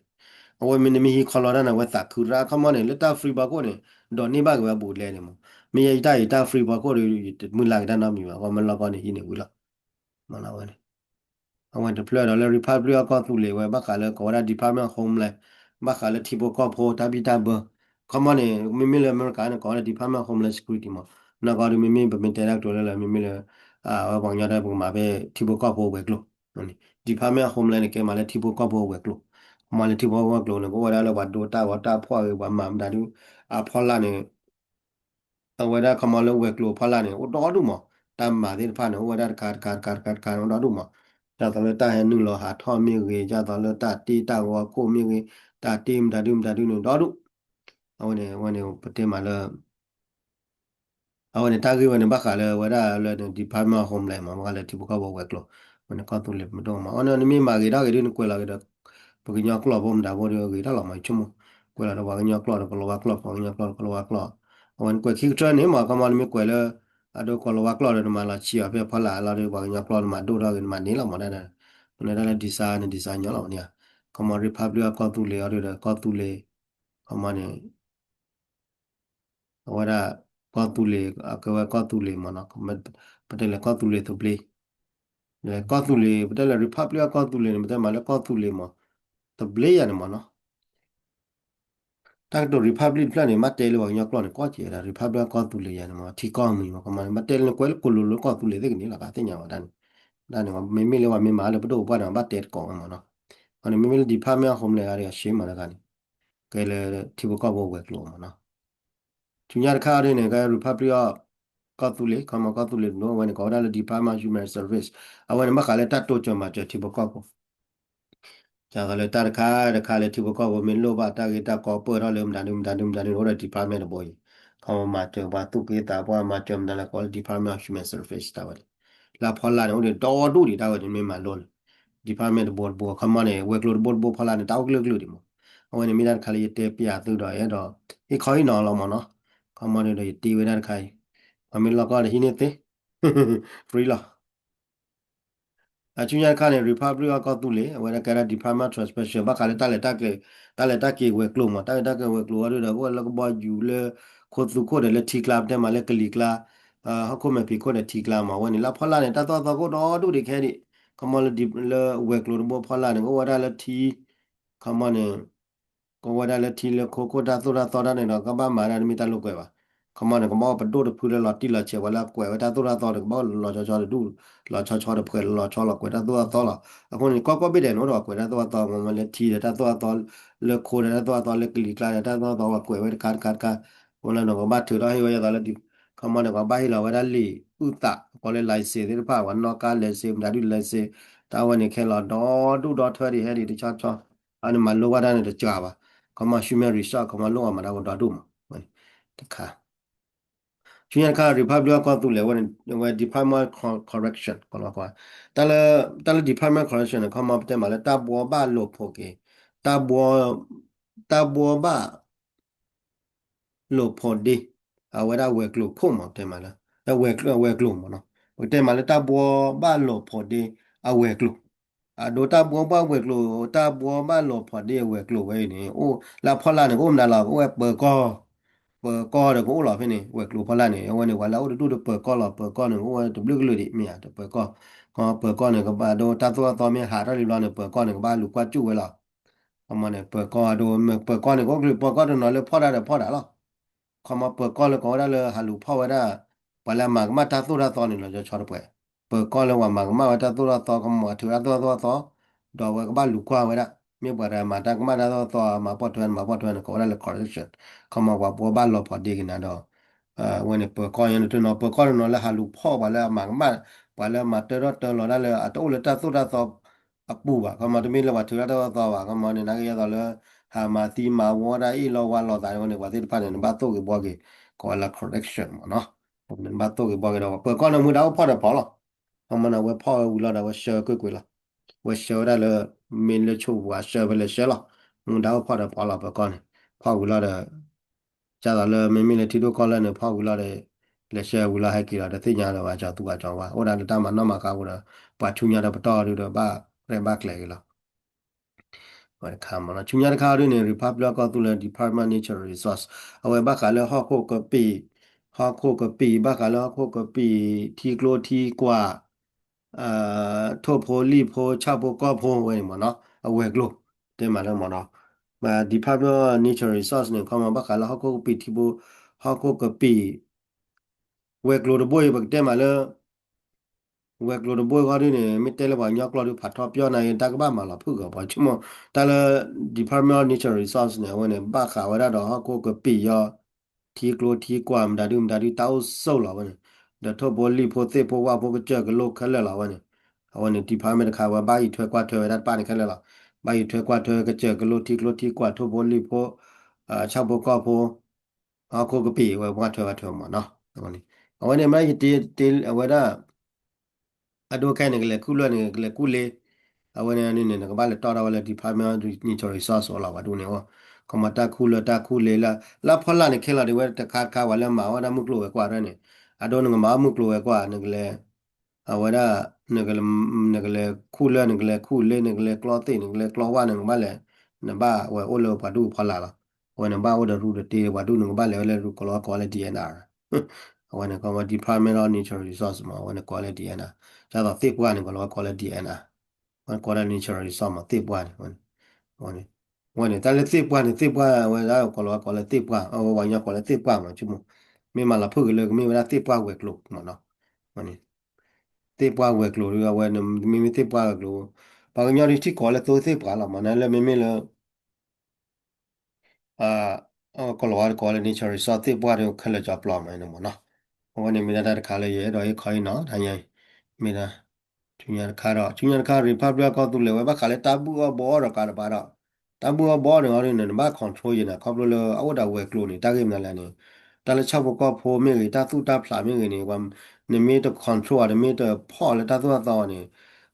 အဝဲမ့ၢ်နမ့ၢ်ဟံးခီလီတၢ်န့ၣ် အဝဲသးခုတၢ် ခီမီန့ၣ် လၢတၢ် free ဖီခိၣ်န့ၣ် ဒိးန့ၢ်ဘၣ်က့ၤဝဲဘူးလဲန့ၣ်မး. မ့ၢ်ယဲယတၢ်အံၤတၢ် free ဖီခိၣ်ဒီး ယတမုၢ်လၢ်က့ၤတၢ်နီတမံၤဘၣ် အဝဲမ့ၢ်လီၢ်ကီၢ်န့ၣ်ဟံးန့ၢ်ဝံၤလီၤ. မ့ၢ်လီၤဝဲန့ၣ် အဝဲတဖျၢၣ်ဒီးလၢ Republic အကီၢ်သူလ့ၤဝဲ ဘၣ်ဃးလၢကိးဝဲဒၣ် Department of Homeland ဘၣ်ဃးလၢထံဖိကီၢ်ဖိတၢ်ဘံၣ်တၢ်ဘၢ ခီမီန့ၣ် မ့မ့ၢ်လၢအမဲရကၤန့ၣ် ကိးဝဲဒၣ် Department of Homeland Security မး နီၢ်ကီၢ်ဒီး မ့မ့ၢ်ပမ့ၢ်တဲတၢ်ကတိၤလၢလၢ မ့မ့ၢ်လၢ အဝဲပှၤကညီတၢ်ပကမၤဖဲထံဖိကီၢ်ဖိဝဲၤကျိၤ Department of Homeland န့ၣ် ကဲမးလၢထံဖိကီၢ်ဖိဝဲၤကျိၤ ခီမီလၢထံဖိကီၢ်ဖိဝဲၤကျိၤန့ၣ် ကအိၣ်ဝဲဒၣ်လၢပှၤဒိတၢ်ဂီၤတၢ်ဖီၣ်ဂ့ၤ ပှၤမၤမတၤဒု အဖီလာ်န့ၣ် အဝဲဒၣ်ခီမီလၢဝဲၤကျိၤဖီလာ်န့ၣ် အိၣ်ဒီဒူၣ်မး တၢ်မၤသ့ၣ်တဖၣ်န့ၣ် အိၣ်ဝဲဒၣ်တခါတခါတခါတခါတခါန့ၣ် အိၣ်ဒီဒူၣ်မး ဒ်သိးလၢတၢ်ဟဲနုာ်လီၤဟးထီၣ်မ့ၢ်ဂ့ၤ ဒ်သိးလၢတၢ်တ့တၢ်ဂီၤခိၣ်မ့ၢ်ဂ့ၤ တၢ်တ့မတၤဒုမတၤဒုန့ၣ် ဒီဒူၣ် အဝဲန့ၣ် အဝဲန့ၣ် ပတဲမးလၢ အဝဲန့ၣ် တၢ်ဂ့ၢ်ဝဲန့ၣ် ဘၣ်ဃးလၢဝဲဒၣ်လၢ Department of Homeland မး ဘၣ်ဃးလၢထံဖိကီၢ်ဖိဝဲၤကျိၤ ဝဲန့ၣ်ကီၢ်သူလ့ၤပဒိၣ်မး အဝဲန့ၣ် နမ့ၢ်မၤဂ့ၤထီၣ်ဂ့ၤဒုး နကွဲးလီၤက့ၤဒီး ပကညီကျိာ်ဖိမတၤဖိဒီးဂ့ၤထီၣ်လီၤမး ယဆိကမိၣ် ကွဲးလီၤဒီးပှၤကညီကျိာ်ဒီးကီၤလၤဝါကျိာ် ပှၤကညီကျိာ်ဒီးကီၤလၤဝါကျိာ် အဝဲန့ၣ်ကွဲးခံကတၢၢ်န့ၣ်မး ခီမီနမ့ၢ်ကွဲးလၢ အဒိကီၤလၤဝါကျိာ်ဒီးနမၤလီၤဆံးအီၤဖဲဖီလာ်အလီၢ်ဒီး ပှၤကညီကျိာ်နမၤဒိၣ်ထီၣ်ဂ့ၤ နမၤန့ၢ်လီၤမးဒၣ် ပန့ၢ်တၢ်လၢ design န့ၣ် design ညီလီၤမးန့ၣ် ခီမီ Republic အကီၢ်သူလ့ၤအီၤဒီး ကီၢ်သူလ့ၤ ခီမီန့ၣ် အဝဲဒၣ် ကီၢ်သူလ့ၤ အကဲဝဲကီၢ်သူလ့ၤမးနီၤ ပတဲလၢကီၢ်သူလ့ၤသဘျ့ ကီၢ်သူလ့ၤ ပတဲလၢ Republic အကီၢ်သူလ့ၤန့ၣ် ပတဲမးလၢကီၢ်သူလ့ၤမး သဘျ့ယၤန့ၣ်မးနီၤ တၢ်ကတိၤ Republic တဖျၢၣ်န့ၣ် ဘၣ်တဲလၢပှၤကညီကျိာ်န့ၣ် ကီၢ်ကဲဒၣ် Republic အကီၢ်သူလ့ၤယၤန့ၣ်မး ထံကီၢ်မံၤမး ကမၤန့ၣ် ဘၣ်တဲလၢနကွဲးလၢကိးလိၤလၢကီၢ်သူလ့ၤသ့ၣ်ကန့ၣ်လီၤ ကသ့ၣ်ညါဝဲဒၣ်န့ၣ် ဒၣ်န့ၣ် မ့မ့ၢ်လၢပှၤမ့ၢ်မၤလၢပဒိၣ်ပပှၢ်န့ၣ် ဘၣ်တဲတကိးဝဲမးနီၤ အန့ၣ် မ့မ့ၢ်လၢ Department of Homeland ဂၤဒီးအရှဲမးတဂၤန့ၣ် ကဲလၢထံဖိကီၢ်ဖိဝဲၤကျိၤမးနီၤ ဆူညါတခါအံၤန့ၣ် ကဲ Republic of ကီၢ်သူလ့ၤ ခီမီကီၢ်သူလ့ၤတဒိၣ် အဝဲန့ၣ် ကိးဝဲဒၣ်လၢ Department of Human Service အဝဲန့ၣ် ဘၣ်ဃးလၢတၢ်တိစၢၤမၤစၢၤထံဖိကီၢ်ဖိ ဒ်သိးလၢတၢ်တခါတခါလၢထံဖိကီၢ်ဖိမ့ၢ်လိၣ်ဘၣ်တၢ်ဂ့ၢ်တၢ်ကီပၢၢ်ထီၣ်လၢမတၤဒုမတၤဒုမတၤဒုန့ၣ် အိၣ်ဒီး department တဘိအံၤ အဝဲမၤစၢၤပှၤသူၣ်က့သးပှၢ် မၤစၢၤမတၤလဲၣ် ကိးလၢ Department of Human Service တၢ်ဝဲန့ၣ် လၢအဖီလာ်န့ၣ် အိၣ်ဒံးဒီဒူၣ်ဒံးတၢ်ဝဲန့ၣ် မ့ၢ်မၤလိန့ၣ် department တဘိတဘိ ခီမီန့ၣ် ဝဲၤကျိၤတဘိတဘိဖီလာ်န့ၣ် တၢ်အိၣ်ကျၢၢ်ကျၢၢ်ဒံးမး. အဝဲန့ၣ်မ့ၢ်တၢ်တခါလၢယတဲပျးသုဒီး အဲၣ်ဒိး ဟ့ၣ်ခီဟ့ၣ်နီၤလီၤမးနီၤ. ခီမီဒီးယတ့ဝဲဒၣ်တခါအံၤ ပှၤမ့ၢ်လီၢ်ကီၢ်ဒီးဟံးန့ၢ်သ့ free လီၤ. အဆူညါတခါန့ၣ် Republic အကီၢ်သူလ့ၤ အဝဲဒၣ်ကဲဒၣ် Department of Transportation ဘၣ်ဃးလၢတၢ်လဲၤတၢ်က့ၤ တၢ်လဲၤတၢ်က့ၤဝဲၤကျိၤမး တၢ်လဲၤတၢ်က့ၤဝဲၤကျိၤအီၤဒုဒီး အိၣ်ဝဲလၢကဘီယူၤလၢ ခိၣ်သူခိၣ်ဒီးလၢထံကျါ ပတဲမးလၢကလံၤကျါ ဟီၣ်ခိၣ်မဲာ်ဖံးခိၣ်ဒီးထံကျါမး အဝဲန့ၣ် လၢဖီလာ်န့ၣ် တၢ်သိၣ်တၢ်သီကအိၣ်ဒီဒူၣ်ဒံးခဲအံၤဒံး ခီမီလၢ လၢဝဲၤကျိၤတဘိဖီလာ်န့ၣ် ကအိၣ်ဝဲဒၣ်လၢထံ ခီမီန့ၣ် ကအိၣ်ဝဲဒၣ်လၢထံလၢခိခိၣ်တၢ်သိၣ်တၢ်သီတၢ်န့ၣ်ဒီး ကဘၣ်မၤဒၣ်တမ့ၢ်တၢ်လိာ်ကွဲဘၣ်. ခီမီန့ၣ် ကဘၣ်အိၣ်ပဒိၣ်တဖုလၢလီၤတံၢ်လီၤဆဲး ပှၤလၢအကွဲးဝဲတၢ်သိၣ်တၢ်သီန့ၣ် ကဘၣ်အိၣ်လီၤဆီဆီတဒူၣ် လီၤဆီဆီတဖှဲး လီၤဆီလီၤကွဲးတၢ်သိၣ်တၢ်သီလီၤ. အဃိန့ၣ် ကီၢ်ကီၢ်ဘ့ၣ်ဒဲးန့ၣ် အိၣ်ဒီးကွဲးတၢ်သိၣ်တၢ်သီ မ့ၢ်လၢထံဒီးတၢ်သိၣ်တၢ်သီ လၢခိဒီးတၢ်သိၣ်တၢ်သီ လၢကလံၤကျါဒီးတၢ်သိၣ်တၢ်သီ ပှၤကွဲးဝဲတခါတခါတခါ အဃိလၢန့ၣ် ကဘၣ်ထုးထီၣ်ဟ့ၣ်ဝဲယသးလၢ ခီမီန့ၣ် ပှၤဘၣ်ဟ့ၣ်လီၤဝဲဒၣ်လံာ်အုၣ်သး ကိးလၢ license သ့ၣ်တဖၣ် ပှၤနီၣ်ကါ license မတၤဒု license တၢ်ဝဲန့ၣ်ခဲလီၤ ဒီဒူၣ်ဒီထၢဒံးဟဲဒံးတဆီဆီ အန့ၣ်မၤလိဘၣ်တၢ်န့ၣ်တစှၤဘၣ်. ခီမီ human resource ခီမီလိၣ်အီၤမၤတၢ်ကဒီဒူၣ်မး တခါ ဆူညါတခါ Republic ကီၢ်သူလ့ၤဝဲ Republic Correction ကီးလီၤကွၢ် တၢ်လၢ တၢ်လၢ Department Correction န့ၣ် ခီမီပတဲမးလၢတၢ်ဘှီဘၣ်လိာ်ဖိးက့ၤ တၢ်ဘှီ တၢ်ဘှီဘၣ် လိာ်ဖိးဒ့ အဝဲဒၣ်ဝဲၤကျိၤခိၣ်မး ပတဲမးလၢ ဝဲၤကျိၤမးနီၤ ပကတဲမးလၢတၢ်ဘှီဘၣ်လိာ်ဖိးဒ့ အဝဲၤကျိၤ အဒိတၢ်ဘှီဘၣ်ဝဲၤကျိၤ တၢ်ဘှီဘၣ်လိာ်ဖိးဒ့အဝဲၤကျိၤဝဲအံၤန့ၣ် အိၣ်လၢအဖီလာ်န့ၣ် ကအိၣ်မနုၤလီၤ ကအိၣ်ဝဲပၢၤကီၢ် ပၢၤကီၢ်ဒီးကအိၣ်လီၤဖဲန့ၣ် ဝဲၤကျိၤဖီလာ်န့ၣ် အဝဲန့ၣ် ပှၤလၢအအိၣ်တဒူၣ်ဒီးပၢၤကီၢ်လီၤ ပၢၤကီၢ်န့ၣ် ကအိၣ်ဝဲတဘျုးကလုာ်ဒံး မ့ၢ်ဧါ တပၢၤကီၢ် ပၢၤကီၢ်န့ၣ် ကဘၣ်ဒိတၢ်သိၣ်တၢ်သီမ့ၢ်ဟးထီၣ်လံဘျီန့ၣ် ပၢၤကီၢ်န့ၣ် ကဘၣ်လူၤကွၢ်စူၣ်ဝဲလီၤ ခီမီန့ၣ် ပၢၤကီၢ်ဒိ ပၢၤကီၢ်န့ၣ် ကအိၣ်ကလုာ် ပၢၤကီၢ်တနီၤလၢဖီၣ်တၢ်ဒီးဖီၣ်တၢ်လီၤ. ခီမီပၢၤကီၢ်လၢကိးဝဲဒၣ်လၢဟးလူၤဖီၣ်ဝဲဒၣ် ပှၤလၢအမၤကမၣ်တၢ်သိၣ်တၢ်သီန့ၣ်လီၤ ဆီဆီတပှဲၤ ပၢၤကီၢ်လၢပှၤမၤကမၣ်ဝဲတၢ်သိၣ်တၢ်သီ ခီမီပှၤထုးတၢ်သိၣ်တၢ်သီ ဒီးအဝဲကဘၣ်လူၤကွၢ်ဝဲဒၣ် မ့ၢ်ပှၤတဂၤမၤတၢ်ကမၣ်တၢ်သိၣ်တၢ်သီ မၤပိာ်ထွဲ မၤပိာ်ထွဲန့ၣ် ကိးဝဲဒၣ်လၢ correction ခီမီပှၤဘှီဘၣ်လိာ်ဖိးဒ့က့ၤနၤဒီး အဝဲန့ၣ် ပၢၤကီၢ်ညါန့ၣ်တနီၤ ပၢၤကီၢ်တနီၤလၢဟးလူၤဖီၣ်ပှၤလၢအမၤကမၣ် ပှၤလၢအမၤတၢထီၣ်တၢလီၤတၢ်လၢအတအိၣ်လၢတၢ်သိၣ်တၢ်သီအပူၤဘၣ် ခီမီတမ့ၢ်လၢပှၤထုးတၢ်သိၣ်တၢ်သီဘၣ် ခီမီန့ၣ် နာ်က့ယဲသိးလၢ ဟးမၤသံမၤဝီတၢ်အ့ၣ်လိာ်ဝါလိာ်သးန့ၣ် ပှၤသ့ၣ်တဖၣ်န့ၣ် နဘၣ်သိၣ်က့ၤဘှီက့ၤ ကိးဝဲလၢ correction မးနီၤ နဘၣ်သိၣ်က့ၤဘှီက့ၤဒီး ပၢၤကီၢ်န့ၣ်မူဒါအိၣ်ဖီၣ်ဒီးဖီၣ်လီၤ ခီမီန့ၣ် အဝဲဖီၣ်ဝဲဝံၤလီၤဒီး အဝဲဆှၢကွ့ၢ်ကွ့ၢ်လီၤ အဝဲဆှၢဝဲဒၣ်လၢ မ့ၢ်လၢဆိၣ်ပူၤ အဆှၢဝဲလဲၤဆှၢလီၤ မူဒါအိၣ်ဖီၣ်ဒီးဖီၣ်လီၤ ပၢၤကီၢ်န့ၣ် ဖီၣ်ဝံၤလီၤဒီး ကသိးလၢမ့မ့ၢ်လၢထံဒိၣ်ကီၢ်လဲၢ်န့ၣ် ဖီၣ်ဝံၤလီၤဒီး လဲၤဆှၢဝံၤလီၤဟဲက့ၤလီၤဒီးသ့ၣ်ညါလၢပှၤကၠီၤသူပှၤကၠီၤဝါ အိၣ်ဒၣ်လၢတၢ်မၤနီၣ်မၤဃါအဃိဒီး ပှၤဆူညါဒီးပတီၢ်ဒုဒီးဘၣ်ရဲၣ်ဘၣ်ကျဲၤက့ၤလီၤ ဝဲတခါမးနီၤ ဆူညါတခါဒုန့ၣ် Republic ကီၢ်သူလ့ၤ Department Nature Resource အဝဲဘၣ်ဃးလၢဟီၣ်ခိၣ်ကပံာ် ဟီၣ်ခိၣ်ကပံာ် ဘၣ်ဃးလၢဟီၣ်ခိၣ်ကပံာ် ထံကျိထံကွၢ် ထိၣ်ဖိလံၣ်ဖိ ဆၣ်ဖိကီၢ်ဖိဝဲန့ၣ်မးနီၤ အဝဲၤကျိၤ တဲမးလၢမးနီၤ Department Nature Resource န့ၣ် ခီမီဘၣ်ဃးလၢဟီၣ်ခိၣ်ကပံာ်ထံဖိ ဟီၣ်ခိၣ်ကပံာ် ဝဲၤကျိၤတဘိအံၤ ပကတဲမးလၢ ဝဲၤကျိၤတဘိအံၤဃီဒုန့ၣ် မ့ၢ်တဲလၢပှၤကညီကျိာ်ဒု ဖးထီပၠီၣ်နၤ တၢ်ကဘၣ်မၤလီၤဖုၣ်ကီး ပှၤဆိကမိၣ် တၢ်လၢ Department of Nature Resource န့ၣ် အဝဲန့ၣ် ဘၣ်ဃးဝဲဒၣ်ဒီးဟီၣ်ခိၣ်ကပံာ်ယီၤ ထံကျိထံကွၢ် မတၤဒုမတၤဒု တၢ်အိၣ်ဆိးလီၤဝဲန့ၣ် ဒီးထိၣ်ဖိလံၣ်ဖိသ့ၣ်ဖိဝၣ်ဖိကစၢၢ်ကလိခဲလၢာ်လီၤဝဲန့ၣ် အဝဲန့ၣ် Department တခါဝဲ ဘၣ်အံးထွဲကွၢ်ထွဲဝဲဒၣ်တဖၣ်န့ၣ်ခဲလၢာ်လီၤ. ဘၣ်အံးထွဲကွၢ်ထွဲကစၢၢ်ကလိထံကျိထံကွၢ် ထိၣ်ဖိလံၣ်ဖိ ဆၣ်ဖိကီၢ်ဖိ ဟီၣ်ခိၣ်ကပံာ်ဝဲ ပှၤထွဲဝဲထွဲမးနီၤ အဝဲန့ၣ် မ့ၢ်ယတ့ တ့ အဝဲဒၣ် အဒိခဲအံၤန့ၣ် ကလဲၤခူၣ်လၢန့ၣ် ကလဲၤခူၣ်လ့ အဝဲန့ၣ်န့ၣ် နကဘၣ်လဲၤတီၣ်ထီၣ်ဝဲလၢ Department of Nature Resource အိၣ်လီၤ ပှၤဒူၣ်န့ၣ်အိၣ် ခီမီတၢ်ခူၣ်လၢတၢ်ခူၣ်လ့လၢ လၢဖီလာ်န့ၣ်ခဲလီၤဒံးဝဲ တခါတခါ ပှၤလၢမၤအီၣ်ဝဲဒၣ်မုၢ်ကျိၤဝဲၤကွာ်ရဲၣ်န့ၣ် အဒိနကမၤအီၣ်မုၢ်ကျိၤဝဲၤကွာ် နကလဲၤ အဝဲဒၣ် နကလဲၤခူၣ်လၢ နကလဲၤခူၣ်လ့ နကလဲၤကျီသ့ၣ် နကလဲၤကျီဝၣ် နကဘၣ်လဲၤ နဘၣ်ဝဲအိၣ်လၢပှၤဒူၣ်ဖီလာ်လီၤ. အဝဲန့ၣ်ဘၣ်အိၣ်ဒီးရူတတ့ ပှၤဒူၣ်နကဘၣ်လဲၤဝဲလၢရူ ကိးလီၤဝဲကိးလၢ D N R အဝဲန့ၣ် ကီးဝဲ Department of Nature Resource မး အဝဲန့ၣ်ကိးလၢ D N R ဒ်သိးသ့ၣ်ပှၢ်န့ၣ် ကိးလီၤဝဲကိးလၢ D N R အဝဲကိးလၢ Nature Resource မး သ့ၣ်ပှၢ်န့ၣ် ဝဲန့ၣ် ဝဲန့ၣ် တၢ်လၢသ့ၣ်ပှၢ်န့ၣ် သ့ၣ်ပှၢ် အဝဲဒၣ်ကိးလီၤဝဲကိးလၢသ့ၣ်ပှၢ် အဝဲပှၤကညီကိးလၢသ့ၣ်ပှၢ်မး ဆိကမိၣ် မ့ၢ်မၤလီၤဖုၣ်က့ၤလၢကမ့ၢ်ဝဲဒၣ်သ့ၣ်ပှၢ်ဝဲၤကျိၤမးနီၤ ဝဲန့ၣ် သ့ၣ်ပှၢ်ဝဲၤကျိၤ အဝဲန့ၣ် မ့မ့ၢ်သ့ၣ်ပှၢ်ဝဲၤကျိၤ ပှၤကညီဒ်ထံၣ်ကိးလၢသိသ့ၣ်ပှၢ်လီၤ မ့ၢ်လၢမ့မ့ၢ်လၢ ကိးလီၤဝဲကိးလၢ Nature Resource သ့ၣ်ပှၢ်ဒီးခဲလၢာ်ကၠီပျီမးန့ၣ်မးနီၤ အဝဲန့ၣ်မ့ၢ်ဒၣ်တၢ်တခါလၢယအဲၣ်ဒိးဟ့ၣ်ခီဟ့ၣ်နီၤ တၢ်ညါအံၤ မ့ၢ်ဒၣ် ဆူညါတခါဒီး ဆူညါတခါ Republic ကီၢ်သူလ့ၤဝဲ ဘၣ်ဃးလၢတၢ်ဘုၣ်အီၣ်ဘီအီၣ်ဒီးကးတဘၣ်ဒီး တၢ်ဘုၣ်အီၣ်ဘီအီၣ်န့ၣ်အီၤဒ်န့ၣ် နဘၣ် control ယဲၢ်န့ၣ် ခီဖျိလၢအအိၣ်ဒီးဝဲၤကျိၤန့ၣ် တၢ်ဂ့ၢ်မနုၤလဲၣ်န့ၣ် တၢ်လၢဆၣ်ဖိကီၢ်ဖိမ့ၢ်ဂ့ၤ တၢ်သူၣ်တၢ်ဖျးမ့ၢ်ဂ့ၤန့ၣ် နမ့ၢ်တ control အီၤ နမ့ၢ်တဖီၣ်လၢတၢ်သိၣ်တၢ်သီအီၤန့ၣ်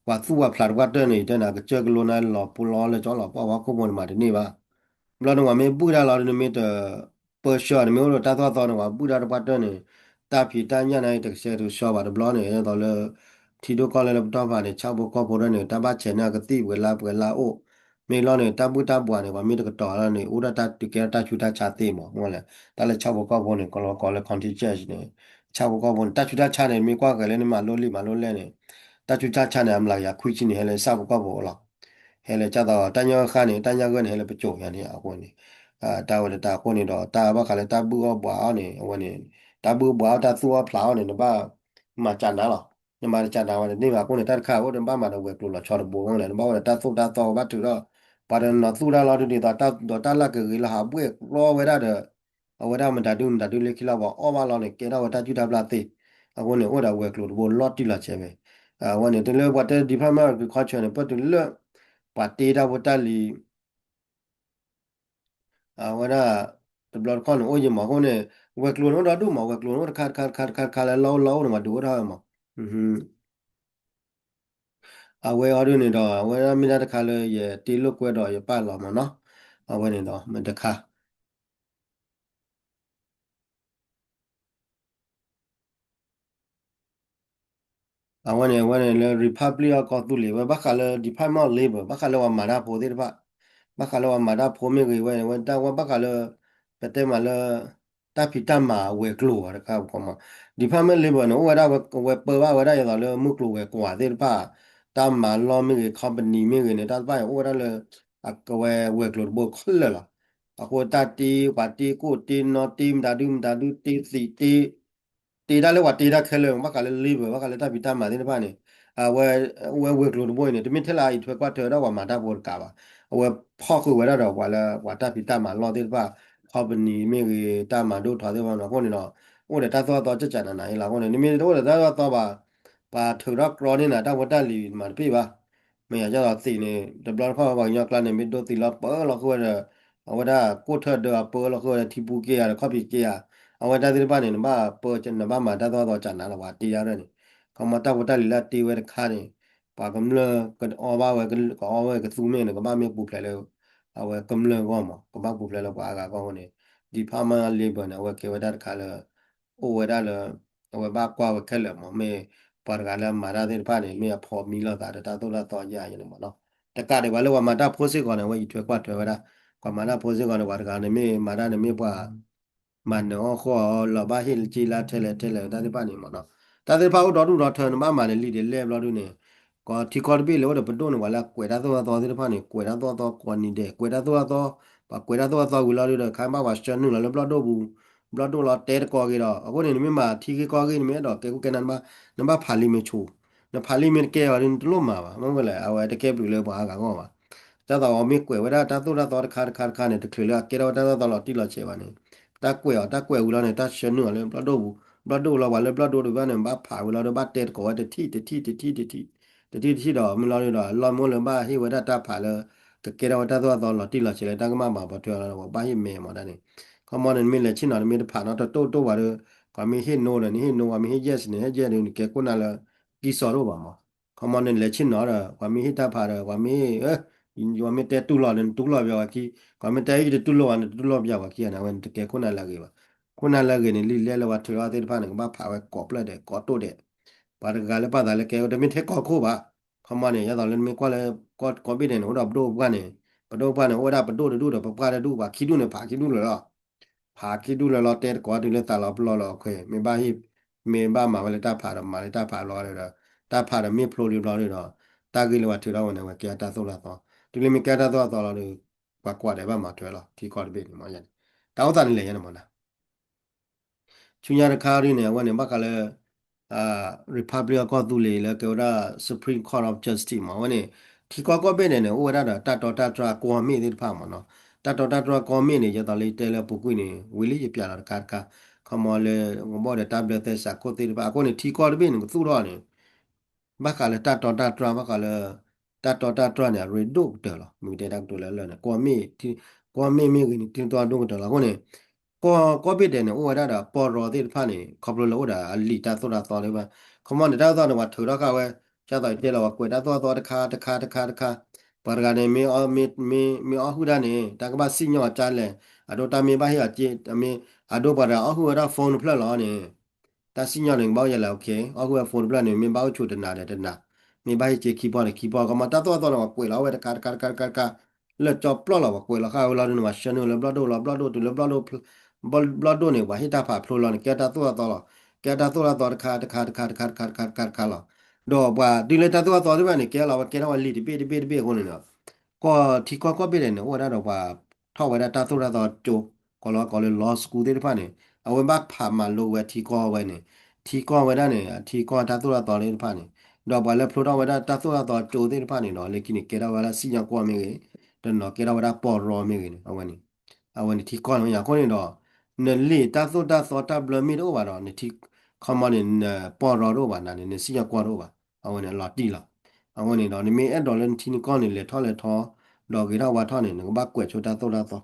ပှၤသူၣ်ပှၤဖျးတပှၢ်တၢၢ်န့ၣ် ယတဲနၤ ကစၢၢ်ကလိနၤလီၤပူၤလီၤလၢကၠီလီၤပှၢ်ဝါခိၣ်ဖိန့ၣ်မးတန့ၢ်ဘၣ်. ဘျီန့ၣ် ပှၤမ့ၢ်ဘုၣ်တၢ်လီၤ နမ့ၢ်တပၢဆှၢ နမ့ၢ်အိၣ်ဒီးတၢ်သိၣ်တၢ်သီန့ၣ် ပှၤဘုၣ်တၢ်တပှၢ်တၢၢ်န့ၣ် တၢ်ဖံးတၢ်ညၣ်န့ၣ် တကဆှဲတကဆှီဘၣ်တဘျီန့ၣ် ဒ်သိးလၢ ထံဒိၣ်ကီၢ်လဲၢ်လၢပတီၢ်ဖးန့ၣ် ဆၣ်ဖိကီၢ်ဖိဒၣ်န့ၣ် တၢ်ဘၣ်ဆဲးန့ၢ်ကသံၣ်ပှဲၤလါပှဲၤလါအိၣ် မ့ၢ်လီၤန့ၣ် တၢ်ဘုၣ်တၢ်ဘှးန့ၣ် ပှၤမ့ၢ်တကတီၤလီၤန့ၣ် အိၣ်ဒၣ်တၢ်ကဲထီၣ်တၢ်ဆူးတၢ်ဆါသ့မး မ့ၢ်လဲၣ် တၢ်လၢဆၣ်ဖိကီၢ်ဖိန့ၣ် ကလီကီးလၢ contingent န့ၣ် ဆၣ်ဖိကီၢ်ဖိန့ၣ် တၢ်ဆူးတၢ်ဆါန့ၣ် မ့ၢ်ကွၢ်ဃဲၤလၢနမၤလိလံာ်မၤလိလဲၢ်န့ၣ် တၢ်ဆူးတၢ်ဆါန့ၣ် အမျးကယၤခွံဆံန့ၣ် ဟဲလၢဆၣ်ဖိကီၢ်ဖိလီၤ. ဟဲလၢကၢ်သိး တၢ်ညၣ်ဂၢၢ်ဃၣ်န့ၣ် တၢ်ညၣ်ဂၢၢ်န့ၣ် ဟဲလၢပစိာ်ညါန့ၣ် အဃိန့ၣ် တၢ်ဝဲတၢ်အဃိန့ၣ်ဒီး တၢ်ဘၣ်ဃးလၢတၢ်ဘုၣ်အီၣ်ဘှးအီၣ်န့ၣ် အဝဲန့ၣ် တၢ်ဘုၣ်ဘှးအီၣ်တၢ်သူၣ်အီၣ်ဖျးအီၣ်န့ၣ် နဘၣ်မၤကၢ်နၤလီၤ. နမၤတကၢ်နၤဝဲတန့ၢ်ဘၣ်အဃိန့ၣ် တၢ်တခါအိၣ်ဒီးဘၣ်မၤဒီးဝဲၤကျိၤလီၤဆီတဘိမ့ၢ်လဲၣ် နဘၣ်အိၣ်ဒီးတၢ်သိၣ်တၢ်သီဘၣ်ထုးထီၣ် ပှၤတနီၤသူၣ်တၢ်လီၤဒုးဒ်သိး ဒီးတၢ်လၢကဂ့ၤလၢဟးဘှဲၣ်ကျီဝဲဒၣ်ဒီး အဝဲဒၣ်မတၤဒုမတၤဒုလၢခံလီၤ ပှၤအီၣ်ဘၣ်လီၤန့ၣ် ကဲထီၣ်ဝဲတၢ်စုၣ်တၢ်ပျၢ်သ့. အဃိန့ၣ် အိၣ်ဒီးဝဲၤကျိၤတဘိလီၤတံၢ်လီၤဆဲးဝဲ အဝဲန့ၣ် တုၤလၢပှၤတဲ Department of Agriculture န့ၣ် ပတုၤလၢ ပှၤတ့တၢ်ဖိတၢ်လံၤ အဝဲဒၣ် တဘျီတခီၣ်န့ၣ် အိၣ်ယံၤမး အဃိန့ၣ် ဝဲၤကျိၤန့ၣ်အိၣ်ဒီဒူၣ်မး ဝဲၤကျိၤန့ၣ်အိၣ်တခါတခါတခါတခါတခါလၢလီၢ်အိၣ်လီၢ်အိၣ်န့ၣ် ပှၤဒုးအိၣ်ထီၣ်ဝဲမး အဝဲအီၤဒ်န့ၣ်ဒီး အဝဲဒၣ်မ့ၢ်ဒၣ်တခါလၢယတ့လိာ်ကွဲဒီးယပာ်လီၤမးနီၤ အဝဲန့ၣ်ဒီးမ့ၢ်တခါ အဝဲန့ၣ် အဝဲန့ၣ်လၢ Republic of ကီၢ်သူလ့ၤ ဝဲဘၣ်ဃးလၢ Department of Labor ဘၣ်ဃးလၢပှၤမၤတၢ်ဖိသ့ၣ်တဖၣ် ဘၣ်ဃးလၢပှၤမၤတၢ်ဖိမ့ၢ်ဂ့ၤ ဝဲဝဲတၢ်ဝဲဘၣ်ဃးလၢ ပတဲမးလၢ တၢ်ဖံးတၢ်မၤဝဲၤကျိၤဘၣ်တခါ Department of Labor န့ၣ် အိၣ်ဝဲဒၣ်ဝဲပၢဘၣ်ဝဲဒၣ် ဒ်သိးလၢမုၢ်ကျိၤဝဲၤကွာ်သ့ၣ်တဖၣ် တၢ်မၤလီၢ်မ့ၢ်ဂ့ၤ company မ့ၢ်ဂ့ၤန့ၣ် တၢ်တဖၣ်န့ၣ် အိၣ်ဝဲဒၣ်လၢ အဝဲဝဲၤကျိၤတဘိခဲလၢာ်လီၤ. အဃိတၢ်တ့ ပှၤတ့ကိၣ်တ့နီတ့ မတၤဒုမတၤဒု တ့သံးတ့ တ့တၢ်လၢပှၤတ့တၢ်ခဲလၢာ် ဘၣ်ဃးလၢ labor ဘၣ်ဃးလၢတၢ်ဖံးတၢ်မၤသ့ၣ်တဖၣ်န့ၣ် အဝဲ ဝဲၤကျိၤတဘိအံၤန့ၣ် တမ့ၢ်ထဲလၢအအံးထွဲကွၢ်ထွဲဝဲဒၣ်ပှၤမၤတၢ်ဖိတကးဘၣ်. အဝဲဖီၣ်ဃုာ်ဝဲဒၣ်ဒီးပှၤလၢပှၤတၢ်ဖံးတၢ်မၤလီၢ်သ့ၣ်တဖၣ် company မ့ၢ်ဂ့ၤ တၢ်မၤဒိၣ်ထီသ့ၣ်တဖၣ်န့ၣ် အဃိန့ၣ်ဒီး အိၣ်ဒီးတၢ်သိၣ်တၢ်သီကၢ်ကၢ်နးနးအံၤလီၤ. အဃိန့ၣ် နမ့ၢ်တအိၣ်ဒီးတၢ်သိၣ်တၢ်သီဘၣ် ပှၤထုးထီၣ်ကြီန့ၢ်နၤ တၢ်ဖိတၢ်လံၤမၤတပ့ၢ်ဘၣ်. မ့ၢ်ယၤဒ်သိးသံးန့ၣ် တဘျီတခီၣ်ပှၤကညီကျါန့ၣ် မ့ၢ်ဒိသံးလီၤပၢလီၤဃုာ်ဝဲဒီး အဝဲဒၣ်ကိၣ်ထၢၣ်ဒၢအပၢလီၤဃုာ်ဝဲဒီး ထံပူၤက့ၤဧါဒီး ခီၣ်ဖံးက့ၤဧါ အဝဲတၢ်သ့ၣ်တဖၣ်န့ၣ် နဘၣ်ပၢ နဘၣ်မၤတၢ်သိၣ်တၢ်သီကၢ်နးလီၤ ပှၤတ့တၢ်န့ၣ် ခီမီတၢ်ဖိတၢ်လံၤလၢအတ့ဝဲတခါန့ၣ် ပှၤကမျၢၢ်ကအီၣ်ဘၣ်ဝဲ ကအီၣ်ဝဲကသူမ့ၢ်န့ၣ် ကဘၣ်မ့ၢ်ပူၤဖျဲးလၢ အဝဲကမျၢၢ်အဂီၢ်မး ကဘၣ်ပူၤဖျဲးလၢပှၤအါဂၤအဂီၢ်အဃိန့ၣ် Department of Labor န့ၣ် အဝဲကဲဝဲဒၣ်တခါလၢ အိၣ်ဝဲဒၣ်လၢ အဝဲဘၣ်ကွၢ်ဝဲခဲလၢာ်မး မ့ၢ်ပှၤတဂၤလၢအမၤတၢ်သ့ၣ်တဖၣ်န့ၣ် မ့ၢ်အဖိးမံလိာ်သးဒီးတၢ်သိၣ်တၢ်သီယါအံၤန့ၣ်မးနီၤ. တကးဒံးဘၣ်လၢပှၤမၤတၢ်ဖိစ့ၢ်ကီးန့ၣ် အဝဲအံးထွဲကွၢ်ထွဲဝဲဒၣ် ပှၤမၤတၢ်ဖိစ့ၢ်ကီးန့ၣ် ပှၤတဂၤန့ၣ်မ့ၢ်မၤတၢ်န့ၣ်မ့ၢ်ပှၤ မၤနၢၤအီၣ်ဃီအီၤ လီၤဘၣ်ဟ့ၣ်လၢက့လၢထဲလဲၣ်ထဲလဲၣ်တၢ်သ့ၣ်တဖၣ်န့ၣ်မးနီၤ. တၢ်သ့ၣ်တဖၣ်အိၣ်ဒီဒူၣ်ဒီထၢ နဘၣ်မၤန့ၣ်လံာ်ဒ်လဲၣ်ဘျီဒုန့ၣ် ကီးထံကီၢ်တဘ့ၣ်လၢအိၣ်ဒီးပဒိၣ်န့ၣ် ပှၤလၢအကွဲးတၢ်သိၣ်တၢ်သီသ့ၣ်တဖၣ်န့ၣ် ကွဲးတၢ်သိၣ်တၢ်သီ coordinate ကွဲးတၢ်သိၣ်တၢ်သီ ပှၤကွဲးတၢ်သိၣ်တၢ်သီဝံၤလီၤဒုဒီး ခါဘၣ်ပှၤဆှၢနုာ်လီၤလၢဘျီၣ်ဒိၣ်ပူၤ ဘျီၣ်ဒိၣ်လီၤတဲတကိးက့ၤဒီး အဃိန့ၣ် နမ့ၢ်မၤထံဂ့ၢ်ကီၢ်ဂ့ၢ် နမ့ၢ်အဲၣ်ဒိးကဲခိၣ်ကဲနၢ် နဘၣ်ဖးလံာ်မ့ၢ်ဆူၣ် နဖးလံာ်မ့ၢ်တကဲဘၣ်ဒီး နတလိၣ်မၤဘၣ် မ့ၢ်ဝဲလဲၣ် အဝဲတကဲဘျုးလၢပှၤအါဂၤအဂီၢ်ဘၣ်. ဒ်သိးအီၤမ့ၢ်ကွဲးဝဲဒၣ်တၢ်သိၣ်တၢ်သီတခါတခါတခါန့ၣ် တချုးလၢအကဲထီၣ်ဝဲတၢ်သိၣ်တၢ်သီလီၤတံၢ်လီၤဆဲးဘၣ်န့ၣ် တၢ်ကွဲးအီၤ တၢ်ကွဲးဝံၤလီၤန့ၣ် တၢ်ဆှၢနုာ်အီၤလၢဘျီၣ်ဒိၣ်ပူၤ ဘျီၣ်ဒိၣ်လီၤ ပှၤလၢဘျီၣ်ဒိၣ်တဖၣ်န့ၣ် ဘၣ်ဖးဝံၤလီၤဒီး ဘၣ်တဲတကိးဝဲတထံၣ်တထံၣ်တထံၣ်တထံၣ် တထံၣ်တထံၣ်ဒီး မ့ၢ်လီၤဒုဒီး လီၢ်မ့ၢ်အိၣ်လၢဘၣ်ဟ့ၣ်ဝဲဒၣ်တၢ်ဖးလၢ ကကဲထီၣ်ဝဲတၢ်သိၣ်တၢ်သီလီၤတံၢ်လီၤဆဲးလၢတၢ်ကမၣ်ဘၣ်ပှၤထွဲအီၤလီၤ ပှၤဘၣ်ဟ့ၣ်မဲာ်မးတၢ်န့ၣ် ခီမီန့ၣ် နမ့ၢ်လဲၤဆ့ၣ်နီၤ နမ့ၢ်တဖးနီတတိၢ်တိၢ်ဘၣ်ဒီး ပှၤမ့ၢ်ဟ့ၣ် no န့ၣ် နဟ့ၣ် no ပှၤမ့ၢ်ဟ့ၣ် yes န့ၣ် ဟ့ၣ် yes ဒီး နကဲခိၣ်နၢ်လၢ ကံၢ်စီဒိၣ်ဘၣ်မး ခီမီန့ၣ် နလဲၤဆ့ၣ်နီၤဒီး ပှၤမ့ၢ်ဟ့ၣ်တၢ်ဖးဒီး ပှၤမ့ၢ်ဟ့ၣ် ပှၤမ့ၢ်တဲတူၢ်လိာ်န့ၣ် နတူၢ်လိာ်ပယီၤပှၤခံ ပှၤမ့ၢ်တဲအံၤတတူၢ်လိာ်ဘၣ်န့ၣ် တတူၢ်လိာ်ပယီၤပှၤခံဂၤန့ၣ် အဝဲန့ၣ်တကဲခိၣ်နၢ်လၢအဂ့ၤဘၣ်. ခိၣ်နၢ်လၢအဂ့ၤန့ၣ် လံာ်လဲၢ်လၢပှၤထုးထီၣ်သ့ၣ်တဖၣ်န့ၣ် ကဘၣ်ဖးဝဲကိးဖျၢၣ်ဒဲး ကိးတိၢ်ဒဲး ပှၤတဂၤလၢပာ်သးလၢကဲဝဲ တမ့ၢ်ထဲကီၢ်ခိၣ်ဘၣ်. ခီမီန့ၣ် ဒ်သိးလၢနမ့ၢ်ကွၢ်လၢ ကီၢ်ဘ့ၣ်ဒဲးန့ၣ် အိၣ်ဒီးပဒိၣ်ပပှၢ်န့ၣ် ပဒိၣ်ပပှၢ်န့ၣ် အိၣ်ဝဲဒၣ်ပဒိၣ်တဒူၣ်ဒီးပပှၢ်တဒူၣ် ပှၤခံဒူၣ်န့ၣ် ဖးခံဒူၣ်လၢာ်လီၤ ဖးခံဒူၣ်လၢာ်လီၤ တဲတကိးတုၤလၢသးလီၤပလီၢ်လီၤအခွဲး မ့ၢ်ဘၣ်ဟ့ၣ် မ့ၢ်ဘၣ်မၤဝဲလၢတၢ်ဖးဒီး မၤလၢတၢ်ဖးလီၤဒီး တၢ်ဖးဒီးမ့ၢ်ဖျိလံဘျီဒီး တၢ်ဂ့ၢ်လၢပှၤထုးထီၣ်ဝဲန့ၣ် အဝဲကဲတၢ်သိၣ်တၢ်သီ တုၤလၢမ့ၢ်ကဲတၢ်သိၣ်တၢ်သီလီၤဒီး ပှၤကွၢ်ဒီးဘၣ်မၤထွဲလီၤ ထံကီၢ်တဘ့ၣ်န့ၣ်မး တၢ်အိၣ်သးန့ၣ်လဲၣ်ယဲန့ၣ်မးနီၤ ဆူညါတခါဒ်န့ၣ် အဝဲန့ၣ် ဘၣ်ဃးလၢ Republic of ကီၢ်သူလ့ၤလၢကဲဝဲဒၣ် Supreme Court of Justice မး အဝဲန့ၣ် ထံကီၢ်ကီၢ်ဘ့ၣ်ဒဲးန့ၣ် အိၣ်ဝဲဒၣ်ဒီးတၢ်တီတၢ်တြၢ်ကီၢ်မ့ၢ်သ့ၣ်တဖၣ်မးနီၤ တၢ်တီတၢ်တြၢ်ကီၢ်မ့ၢ်န့ၣ် ယသိးလၢယတဲလၢအပူၤကွံာ်န့ၣ် ဝံၤလံယပျးလီၤတခါတခါ ခီမီလၢ ကဘီၣ်ဒီးတၢ်ဘျၢသဲစးခိၣ်သ့ၣ်တဖၣ် အဃိန့ၣ် ထံကီၢ်တဘ့ၣ်န့ၣ် ကသူၣ်ထီၣ်န့ၣ် ဘၣ်ဃးလၢတၢ်တီတၢ်တြၢ် ဘၣ်ဃးလၢ တၢ်တီတၢ်တြၢ်န့ၣ် အရ့ဒိၣ်ကတၢၢ်လီၤ မ့ၢ်တဲတၢ်ကတိၤလၢလၢာ်န့ၣ် ကီၢ်မ့ၢ် ကီၢ်မ့ၢ်မ့ၢ်ဂ့ၤန့ၣ် တံၢ်တၢ်ဒိၣ်ကတၢၢ်လီၤ အဃိန့ၣ် ကီၢ်ကီၢ်ဘ့ၣ်ဒဲးန့ၣ် အိၣ်ဝဲဒၣ်ဒီးပီၢ်ရီသ့ၣ်တဖၣ်န့ၣ် ခီဖျိလၢအိၣ်ဒီးအလံာ်တၢ်သိၣ်တၢ်သီသ့ၣ်တဖၣ်, ခီမီန့ၣ် တၢ်သိၣ်တၢ်သီန့ၣ် ပှၤထုးထီၣ်ဃာ်ဝဲ, ဒ်သိးယတဲလီၤ ပှၤကွဲးတၢ်သိၣ်တၢ်သီတခါတခါတခါတခါ, ပှၤတဂၤန့ၣ် မ့ၢ်အီၣ်ဟုၣ်တၢ်န့ၣ် တၢ်ကဘၣ်စံၣ်ညီၣ်အီၤကၢ်လဲၣ်, အဒိတၢ်မ့ၢ်ဘၣ်ဟ့ၣ်အီၤက့, အဒိပှၤတဂၤအီၣ်ဟုၣ်ဝဲဒၣ် phone တဖျၢၣ်လီၤန့ၣ် တၢ်စံၣ်ညီၣ်န့ၣ် ကဘၣ်အိၣ်ယဲလဲၣ်, အီၣ်ဟုၣ်ဝဲ phone တဖျၢၣ်န့ၣ် မ့ၢ်ဘၣ်အိၣ်ဆူၣ်တနၤဒီးတနၤ, မ့ၢ်ဘၣ်ဟ့ၣ်က့ခံပီၢ်န့ၣ်ခံပီၢ်, ခီမီတၢ်သိၣ်တၢ်သီန့ၣ် ပှၤကွဲးလီၤဝဲတခါတခါတခါတခါတခါ, လၢကၠီပျီၢ်လီၤ ပှၤကွဲးလီၤဃာ်ဝဲလီၤဒုးန့ၣ် ပှၤဆှၢနုာ်လၢဘျီၣ်ဒိၣ်လီၤ ဘျီၣ်ဒိၣ်တုၤလၢဘျီၣ်ဒိၣ်, ဘျီၣ်ဒိၣ်န့ၣ် ပှၤဟ့ၣ်တၢ်ဖးဖျိလီၤန့ၣ် ကဲတၢ်သိၣ်တၢ်သီလီၤ, ကဲတၢ်သိၣ်တၢ်သီတခါတခါတခါတခါတခါတခါတခါတခါလီၤ, ဒီးပှၤတုၤလၢတၢ်သိၣ်တၢ်သီသ့ၣ်တဖၣ်န့ၣ် ကဲလီၤဝဲကဲထီၣ်ဝဲလံာ်တဘ့ၣ်တဘ့ၣ်တဘ့ၣ်အဃိန့ၣ် ကီၢ်ထံကီၢ်ကီၢ်ဘ့ၣ်ဒဲးန့ၣ် အိၣ်ဝဲဒၣ်ဒီးပှၤထီၣ်ဝဲဒၣ်တၢ်သိၣ်တၢ်သီကၠိ, ကိးလီၤကိးလၢ law school သ့ၣ်တဖၣ်န့ၣ် အဝဲဘၣ်ဖးမၤလိဝဲထံကီၢ်ဝဲန့ၣ်, ထံကီၢ်ဝဲဒၣ်န့ၣ် ထံကီၢ်တၢ်သိၣ်တၢ်သီသ့ၣ်တဖၣ်န့ၣ်, ဒီးပှၤလၢဖျိထီၣ်ဝဲဒၣ်တၢ်သိၣ်တၢ်သီကၠိသ့ၣ်တဖၣ်န့ၣ်ဒီး လၢခံန့ၣ် ကဲထီၣ်ဝဲဒၣ်စံၣ်ညီၣ်ကွီၢ်မ့ၢ်ဂ့ၤ, တနီၤကဲထီၣ်ဝဲဒၣ်ပီၢ်ရီမ့ၢ်ဂ့ၤန့ၣ် အဝဲန့ၣ်, အဝဲန့ၣ်ထံကီၢ်န့ၣ်အဃိန့ၣ်ဒီး နလံာ်တၢ်သိၣ်တၢ်သီတၢ်ဘျၢမ့ၢ်တအိၣ်ဘၣ်ဒီး နထံ, ခီမီန့ၣ် နပီၢ်ရီတအိၣ်ဘၣ်နၤန့ၣ် နစံၣ်ညီၣ်ကွီၢ်တအိၣ်ဘၣ်, အဝဲန့ၣ်အလီၤတံၢ်လီၤ. အဃိန့ၣ်ဒီး နမ့ၢ်အဲၣ်ဒိးလၢနထံနကီၢ်န့ၣ် လဲၤထီၣ်လဲၤထီ, ဒီးဂ့ၤထီၣ်ဝါထီၣ်န့ၣ် နကဘၣ်ကွဲးဆိတၢ်သိၣ်တၢ်သီ,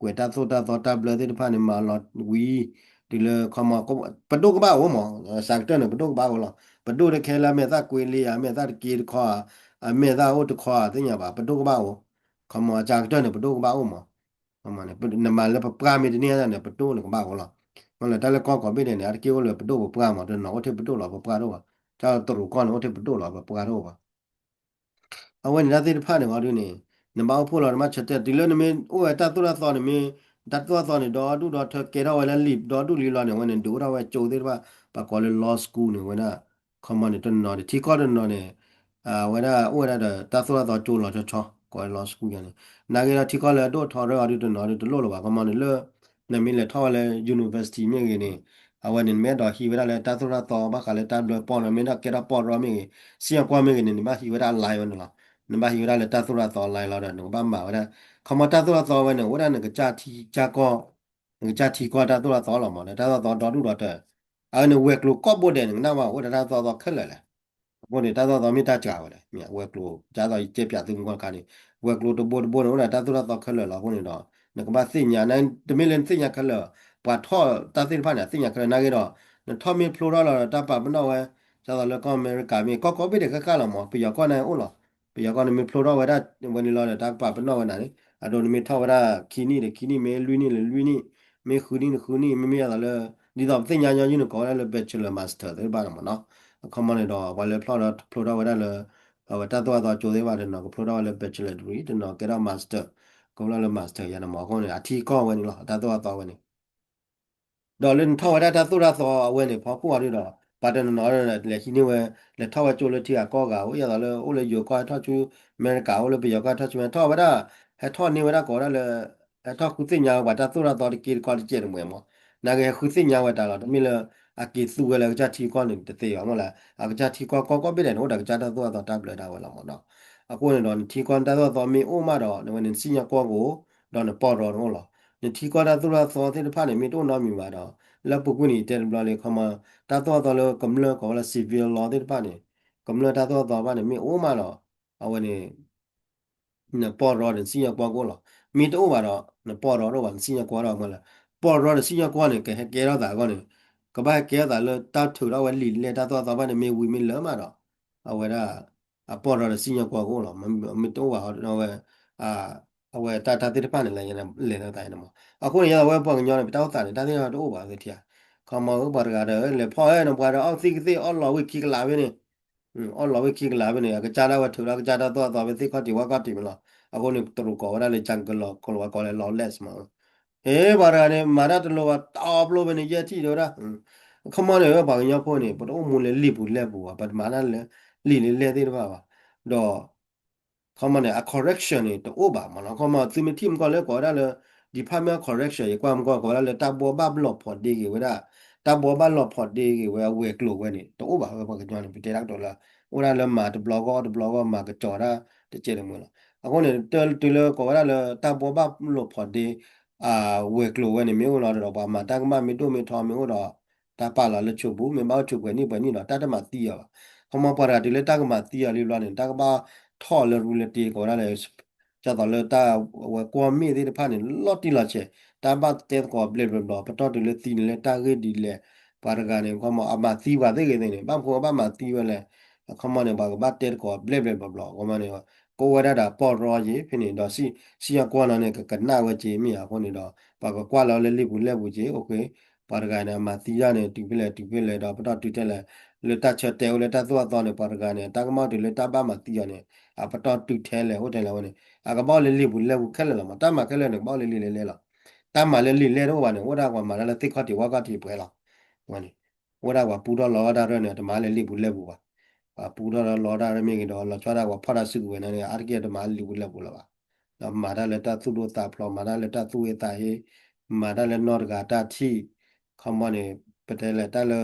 ကွဲးတၢ်သိၣ်တၢ်သီတၢ်ဘျၢသ့ၣ်တဖၣ်န့ၣ် မၤလီၤဝံၤ, တုၤလၢခီမီ, ပဒိၣ်ကဘၣ်အိၣ်မး, စှၤကတၢၢ်န့ၣ် ပဒိၣ်ကဘၣ်အိၣ်လီၤ. ပဒိၣ်တခဲလၢအမဲာ်သၣ်ကွ့လံဧါ, အမဲာ်သၣ်တက့တခီဧါ, အမဲာ်သၣ်အိၣ်တခီဧါ သ့ၣ်ညါဘၣ်, ပဒိၣ်ကဘၣ်အိၣ်, ခီမီအစှၤကတၢၢ်န့ၣ် ပဒိၣ်ကဘၣ်အိၣ်မး နမၤလၢပပှၢ်မ့ၢ်တန့ၢ်န့ၣ် ပဒိၣ်န့ၣ်ကဘၣ်အိၣ်လီၤ. မ့ၢ်လၢတၢ်လၢကီၢ်ကိးဘ့ၣ်ဒဲးန့ၣ် အတက့ၢ်အိၣ်လၢပဒိၣ်ပပှၢ်မး, တနီၤအိၣ်ထဲပဒိၣ်လီၤ ပပှၢ်တအိၣ်ဘၣ်, တၢ်တရူးကီၢ်န့ၣ် အိၣ်ထဲပဒိၣ်လီၤ ပပှၢ်တအိၣ်ဘၣ်. အဝဲန့ၣ်တၢ်သ့ၣ်တဖၣ်န့ၣ်ဝံၤဒုန့ၣ် နဘၣ်အိၣ်ဖှိၣ်လီၤ နဘၣ်ဆၢတဲာ် တုၤလၢနမ့ၢ်အိၣ်ဝဲတၢ်သိၣ်တၢ်သီန့ၣ်မ့ၢ်, တၢ်သိၣ်တၢ်သီန့ၣ် ဒီဒူၣ်ဒီထၢကဲထီၣ်ဝဲလၢလံာ်ဒီဒူၣ်လံလီၤန့ၣ် အဝဲန့ၣ် ဒုးအိၣ်ထီၣ်ဝဲကၠိသ့ၣ်တဖၣ် ပှၤကိးလၢ law school န့ၣ်ဝဲဒၣ်, ခီမီန့ၣ် တနီၤန့ၣ် ထံကီၢ်တနီၤန့ၣ် အဝဲဒၣ်အိၣ်ဝဲဒၣ်ဒီးတၢ်သိၣ်တၢ်သီကၠိလီၤဆီဆီ ကိးလၢ law school ယၤန့ၣ်, နာ်က့ဒီးထံကီၢ်လၢအဒိၣ်ထီရၢအီၤဒုတနီၤဒုတလိၣ်လၢၤဘၣ်, ခီမီန့ၣ်လၢ နမ့ၢ်လဲၤထီၣ်ဝဲလၢ university မ့ၢ်ဂ့ၤန့ၣ်, အဝဲန့ၣ် နမ့ၢ်အဲၣ်ဒိးဟံးဝဲဒၣ်လၢတၢ်သိၣ်တၢ်သီဘၣ်ဃးလၢတၢ်ဘျၢပီၢ်န့ၣ် မ့ၢ်ဒၣ်ကဲထီၣ်ပီၢ်ရီမ့ၢ်ဂ့ၤ, စံၣ်ညီၣ်ကွီၢ်မ့ၢ်ဂ့ၤန့ၣ် နဘၣ်ဟံးဝဲဒၣ် line ဝဲန့ၣ်လီၤ. နဘၣ်ဟံးဝဲဒၣ်လၢတၢ်သိၣ်တၢ်သီ line လီၤဒီး နကဘၣ်မၤဝဲဒၣ်, ခီမီတၢ်သိၣ်တၢ်သီဝဲန့ၣ် အိၣ်ဝဲဒၣ်နကစၢ်ထံကီၢ်, နကစၢ်ထံကီၢ်တၢ်သိၣ်တၢ်သီလီၤမး တၢ်သိၣ်တၢ်သီဒီဒူၣ်ဒီထၢ အဝဲန့ၣ် ဝဲၤကျိၤကီၢ်ဘိဒဲးန့ၣ် ကနၣ်ဝဲအိၣ်ဒီးတၢ်သိၣ်တၢ်သီခဲလၢာ်လဲၣ်. အဃိန့ၣ် တၢ်သိၣ်တၢ်သီမ့ၢ်တၢ်စှၤဝဲလဲၣ်, ဝဲၤကျိၤ ဒ်သိးယတဲပၠးသုမုၢ်ဂီၢ်တခါန့ၣ်, ဝဲၤကျိၤတဘိတဘိန့ၣ် အိၣ်ဒီးတၢ်သိၣ်တၢ်သီခဲလၢာ်လီၤ. အဃိန့ၣ်ဒီး နကဘၣ်သ့ၣ်ညါ, တမ့ၢ်လၢနသ့ၣ်ညါခဲလၢာ်, ပှၤထီၣ်တၢ်သ့ၣ်တဖၣ်န့ၣ် အသ့ၣ်ညါခဲလၢာ် နာ်က့ဒီး နထီၣ်မ့ၢ်ဖျိထီၣ်လီၤဒီး တၢ်ပာ်ပနီၣ်ဝဲ, ဒ်သိးလၢကီၢ်အမဲရကၤမ့ၢ် ကီၢ်ကိးဘ့ၣ်ဒဲးဃၣ်ဃၣ်လီၤမး, ပယီၤကီၢ်န့ၣ်အိၣ်လီၤ. ပယီၤကီၢ်န့ၣ်မ့ၢ်ဖျိထီၣ်ဝဲဒၣ်ဝဲန့ၣ်လီၤဒီး တၢ်ပာ်ပနီၣ်ဝဲနၤန့ၣ် အဒိနမ့ၢ်ထီၣ်ဝဲဒၣ်ခံနံၣ်ဒီးခံနံၣ်, မ့ၢ်လွံၢ်နံၣ်ဒီးလွံၢ်နံၣ်, မ့ၢ်ဃုနံၣ်ဒီးဃုနံၣ်, မ့မ့ၢ်ဒ်သိးလၢ, ဒ်သိးပသ့ၣ်ညါညီနုၢ်န့ၣ် ကိးဝဲဒၣ်လၢ bachelor master သ့ၣ်တဖၣ်န့ၣ်မးနီၤ. အခီမီန့ၣ်ဒီး ပှၤလၢဖျိထီၣ်ဝဲဒၣ်လၢ အဝဲတၢ်သိၣ်တၢ်သီကၠိသ့ၣ်တဖၣ် တနီၤကဖျိထီၣ်ဝဲလၢ bachelor degree, တနီၤကဲထီၣ် master, ကဖျိလၢ master ယၤန့ၣ်မး. အဃိန့ၣ် အထံကီၢ်ဝဲန့ၣ်လီၤ တၢ်သိၣ်တၢ်သီဝဲန့ၣ် ဒီးလၢနထီၣ်ဝဲဒၣ်တၢ်သိၣ်တၢ်သီအဝဲန့ၣ် ဖီခိၣ်အီၤဒုဒီး ပှၤတနီၤနီၤလဲၤဟံးန့ၢ်ဝဲ, လဲၤထီၣ်ဝဲကၠိလၢထံဂၤကီၢ်ဂၤအိၣ်, ဒ်သိးလၢအိၣ်လၢယိၤကီၢ်ဟဲထီၣ်ဆူအမဲရကၤ, အိၣ်လၢပယီၤကီၢ်ဟဲထီၣ်ဆူအမဲရကၤ ထီၣ်ဝဲဒၣ်, ဟဲထီၣ်န့ၢ်ဝဲဒၣ်ကိးဝဲဒၣ်လၢ, ဟဲထီၣ်ဃုသ့ၣ်ညါဝဲပှၤတၢ်သိၣ်တၢ်သီတက့တခီတကဲးတမှဲၤမး, နာ်က့ဟဲဃုသ့ၣ်ညါဝဲတၢ်လီၤ. တမ့ၢ်လၢအက့ၤသူဝဲလၢအကစၢ်ထံကီၢ်န့ၣ် တသ့ဘၣ်မ့ၢ်လၢ အကစၢ်ထံကီၢ်ကီၢ်ကိးဘ့ၣ်ဒဲးန့ၣ် အိၣ်ဒီးကစၢ်တၢ်သိၣ်တၢ်သီတၢ်ဘျၢဒၣ်ဝဲလီၤမးနီၤ. အဃိန့ၣ်ဒီး နထံကီၢ်တၢ်သိၣ်တၢ်သီမ့ၢ်အိၣ်မးဒီး နဝဲန့ၣ်နစံၣ်ညီၣ်ကွီၢ်ကအိၣ်, ဒီးနပီၢ်ရီန့ၣ်အိၣ်လီၤ. နထံကီၢ်တၢ်သိၣ်တၢ်သီသ့ၣ်တဖၣ်န့ၣ် မ့ၢ်တအိၣ်နီတမံၤဘၣ်ဒီး လၢပူၤကွံာ်န့ၣ် ယတဲတဘျီလံ ခီမီ, တၢ်သိၣ်တၢ်သီလၢကမျၢၢ်ကိးဝဲလၢ civil law သ့ၣ်တဖၣ်န့ၣ်, ကမျၢၢ်တၢ်သိၣ်တၢ်သီတဖၣ်န့ၣ် မ့ၢ်အိၣ်မးဒီး အဝဲန့ၣ် နပီၢ်ရီဒီးနစံၣ်ညီၣ်ကွီၢ်ကအိၣ်လီၤ. မ့ၢ်တအိၣ်ဘၣ်ဒီး နပီၢ်ရီတအိၣ်ဘၣ် နစံၣ်ညီၣ်ကွီၢ်တအိၣ်ဘၣ်မးလၢ, ပီၢ်ရီဒီးစံၣ်ညီၣ်ကွီၢ်န့ၣ် ကဟဲကဲထီၣ်သးအဂီၢ်န့ၣ်, ကဘၣ်ဟဲကဲထီၣ်သးလၢတၢ်ထုးထီၣ်ဝဲလံာ်လဲၢ်တၢ်သိၣ်တၢ်သီတဖၣ်န့ၣ် မ့ၢ်ဝံၤမ့ၢ်လၢာ်မးဒီး အဝဲဒၣ် အပီၢ်ရီဒီးစံၣ်ညီၣ်ကွီၢ်ကအိၣ်လီၤ. မ့ၢ်တအိၣ်ဘၣ်ဒီး အဝဲ အဝဲတၢ်တၢ်သ့ၣ်တဖၣ်န့ၣ် လဲၤလဲၤသးန့ၣ်မး. အဃိန့ၣ် ယသးဝဲပှၤကညီန့ၣ် ပတၢ်အိၣ်သးန့ၣ် တၢ်သ့ၣ်တဖၣ်တအိၣ်ဘၣ်သ့ၣ်ထံဧါ. ခီမီ ပှၤတဂၤဒီး လဲၤဖီၣ်ဝဲန့ၣ် ပှၤဒီးအီၣ်သံကသ့ၣ် အီၣ်လီၤဝံၤခံကလးဖဲန့ၣ်, အီၣ်လီၤဝံၤခံကလးဖဲန့ၣ် အကစၢ်ဒၣ်ဝဲထုးထီၣ်ကစၢ်တၢ်သိၣ်တၢ်သီဖဲသ့ၣ်ခီၣ်ထံးဝၣ်ခီၣ်ထံး မ့ၢ်လီၤ. အဃိန့ၣ် တရူးကိးဝဲဒၣ်လၢ jungle law ကိးလီၤဝဲကိးလၢ lawless မး. ဟ့ ပှၤတဂၤန့ၣ် မၤတၢ်တလိၤဘၣ် တီပျိဖဲန့ၣ် ယဲၢ်ထံၣ်ဒီးဝဲဒၣ် ခီမီန့ၣ် ပှၤကညီဖိန့ၣ် ပတအိၣ်မူလၢလံာ်ပူၤလဲၢ်ပူၤဘၣ်, ပတမၤတၢ်လၢလံာ်လၢလဲၢ်သ့ၣ်တဖၣ်ဘၣ်. ဒီး ခီမီန့ၣ် အ correction န့ၣ် တအိၣ်ဘၣ်မးနီၤ. ခီမီ သုမ့ၢ်ထံၣ်မကီၢ်လၢကိးဝဲဒၣ်လၢ Department of Correction ယကွၢ်မကီၢ် ကိးဝဲဒၣ်လၢတၢ်ဘှီဘၣ်လီၤဖီးဒ့ဂ့ၤဝဲဒၣ်, တၢ်ဘှီဘၣ်လီၤဖီးဒ့ဂ့ၤဝဲအဝဲၤကျိၤဝဲန့ၣ် တအိၣ်ဘၣ်ဝဲပှၤကညီန့ၣ် ပတဲတၢ်ကတိၤလၢ အိၣ်ဒၣ်လၢမၤတဘျီဂီၢ်တဘျီဂီၢ် မၤကစီၤဒၣ်တကဲးတမှဲၤလီၤ. အဃိန့ၣ် တုၤလၢကိးဝဲဒၣ်လၢတၢ်ဘှီဘၣ်လီၤဖီးဒ့ အဝဲၤကျိၤဝဲန့ၣ် မ့ၢ်အိၣ်လီၤဒီး ပှၤမၤတၢ်ကမၣ်မ့ၢ်ဒိၣ်မ့ၢ်ထီမ့ၢ်အိၣ်ဒီး တၢ်ပာ်လီၤလၢဆိပူၤ မ့ၢ်ဘၣ်အိၣ်ဆိပှဲၤနံၣ်ပှဲၤနံၣ်ဒီး တၢ်တမၤသံအီၤဘၣ်. ခီမီပှၤတဂၤတုၤလၢတၢ်ကမၤသံအီၤလံဘျီန့ၣ် တၢ်ကဘၣ်ထီၣ်လၢရူလၢတ့ကိးဝဲဒၣ်လၢ ဒ်သိးလၢတၢ်ဝဲကွီၢ်မ့ၣ်သ့ၣ်တဖၣ်န့ၣ် လီၤတံၢ်လီၤဆဲး, တၢ်ဘၣ်တဲသကိးဘျဲၣ်ဘျဲၣ်ဘျီ ပတီၢ်တုၤလၢသံန့ၣ်လၢတၢ်ဂ့ၢ်ဒ်လဲၣ်, ပှၤတဂၤန့ၣ် ခီမီ အမၤသံပှၤသ့ဂ့ၤသ့ၣ်န့ၣ် ဘၣ်မနုၤအဃိဘၣ်မၤသံဝဲလဲၣ်, ခီမီန့ၣ် ပှၤကဘၣ်တဲသကိးဘျဲၣ်ဘျဲၣ်ဘျီဘျီ ခီမီန့ၣ် ကအိၣ်ဝဲဒၣ်ဒီးပီၢ်ရီယ့ၤဖဲန့ၣ်ဒီး စံၣ်ညီၣ်ကွီၢ်နီၤန့ၣ် ကကနၣ်ဝဲက့ၤမ့ၢ်ဧါအဃိန့ၣ်ဒီး ပှၤကကွၢ်လီၤလၢလံာ်ပူၤလဲၢ်ပူၤက့ၤ အိၣ်ဃ့ ပှၤတဂၤန့ၣ် အမၤသံဒၣ်န့ၣ် တုၤဖဲလဲၣ်တုၤဖဲလဲၣ်ဒီး ပတီၢ်တုၤထဲလဲၣ်, လၢတၢ်ဆၢတဲာ်အိၣ်လၢတၢ်သိၣ်တၢ်သီန့ၣ် ပှၤတဂၤန့ၣ် တၢ်ကမၣ်တုၤလၢတၢ်ဘၣ်မၤသံအီၤန့ၣ် အပတီၢ်တုၤထဲလဲၣ်အိၣ်ထဲလဲၣ်ဝဲန့ၣ် အကဘၣ်အိၣ်လၢလံာ်ပူၤလဲၢ်ပူၤခဲလၢာ်လီၤမး, တၢ်မၤခဲလၢာ်န့ၣ် ကဘၣ်အိၣ်လၢလံာ်လဲၢ်လဲၢ်လီၤ. တၢ်မၤလၢလံာ်လဲၢ်တအိၣ်ဘၣ်န့ၣ် အိၣ်ဒၣ်ပှၤမၤတၢ်လၢသ့ၣ်ခီၣ်ထံးဝၣ်ခီၣ်ထံးပှဲၤလီၤ. ဝဲန့ၣ် အိၣ်ဒၣ်ပှၤပူထီၣ်လီၤထီၣ်တၢ်ရၢၣ်န့ၣ် တမၤလၢလံာ်ပူၤလဲၢ်ပူၤဘၣ်. ပှၤပူထီၣ်လီၤထီၣ်တၢ်ရၢၣ်မ့ၢ်ဂ့ၤဒီး လီၤဆီဒၣ်ပှၤဖီၣ်တၢ်စုကဝဲၤန့ၣ် အါတက့ၢ်တမၤလၢလံာ်ပူၤလဲၢ်ပူၤလၢၤဘၣ်. ဒီးမၤတၢ်လၢတၢ်သူၣ်ဒိၣ်သးဖျိး မၤတၢ်လၢတၢ်သူၣ်ဝ့သးဟ့ မၤတၢ်လၢနီၢ်တဂၤတၢ်ထံၣ် ခီမီန့ၣ် ပတဲလဲၣ်တၢ်လၢ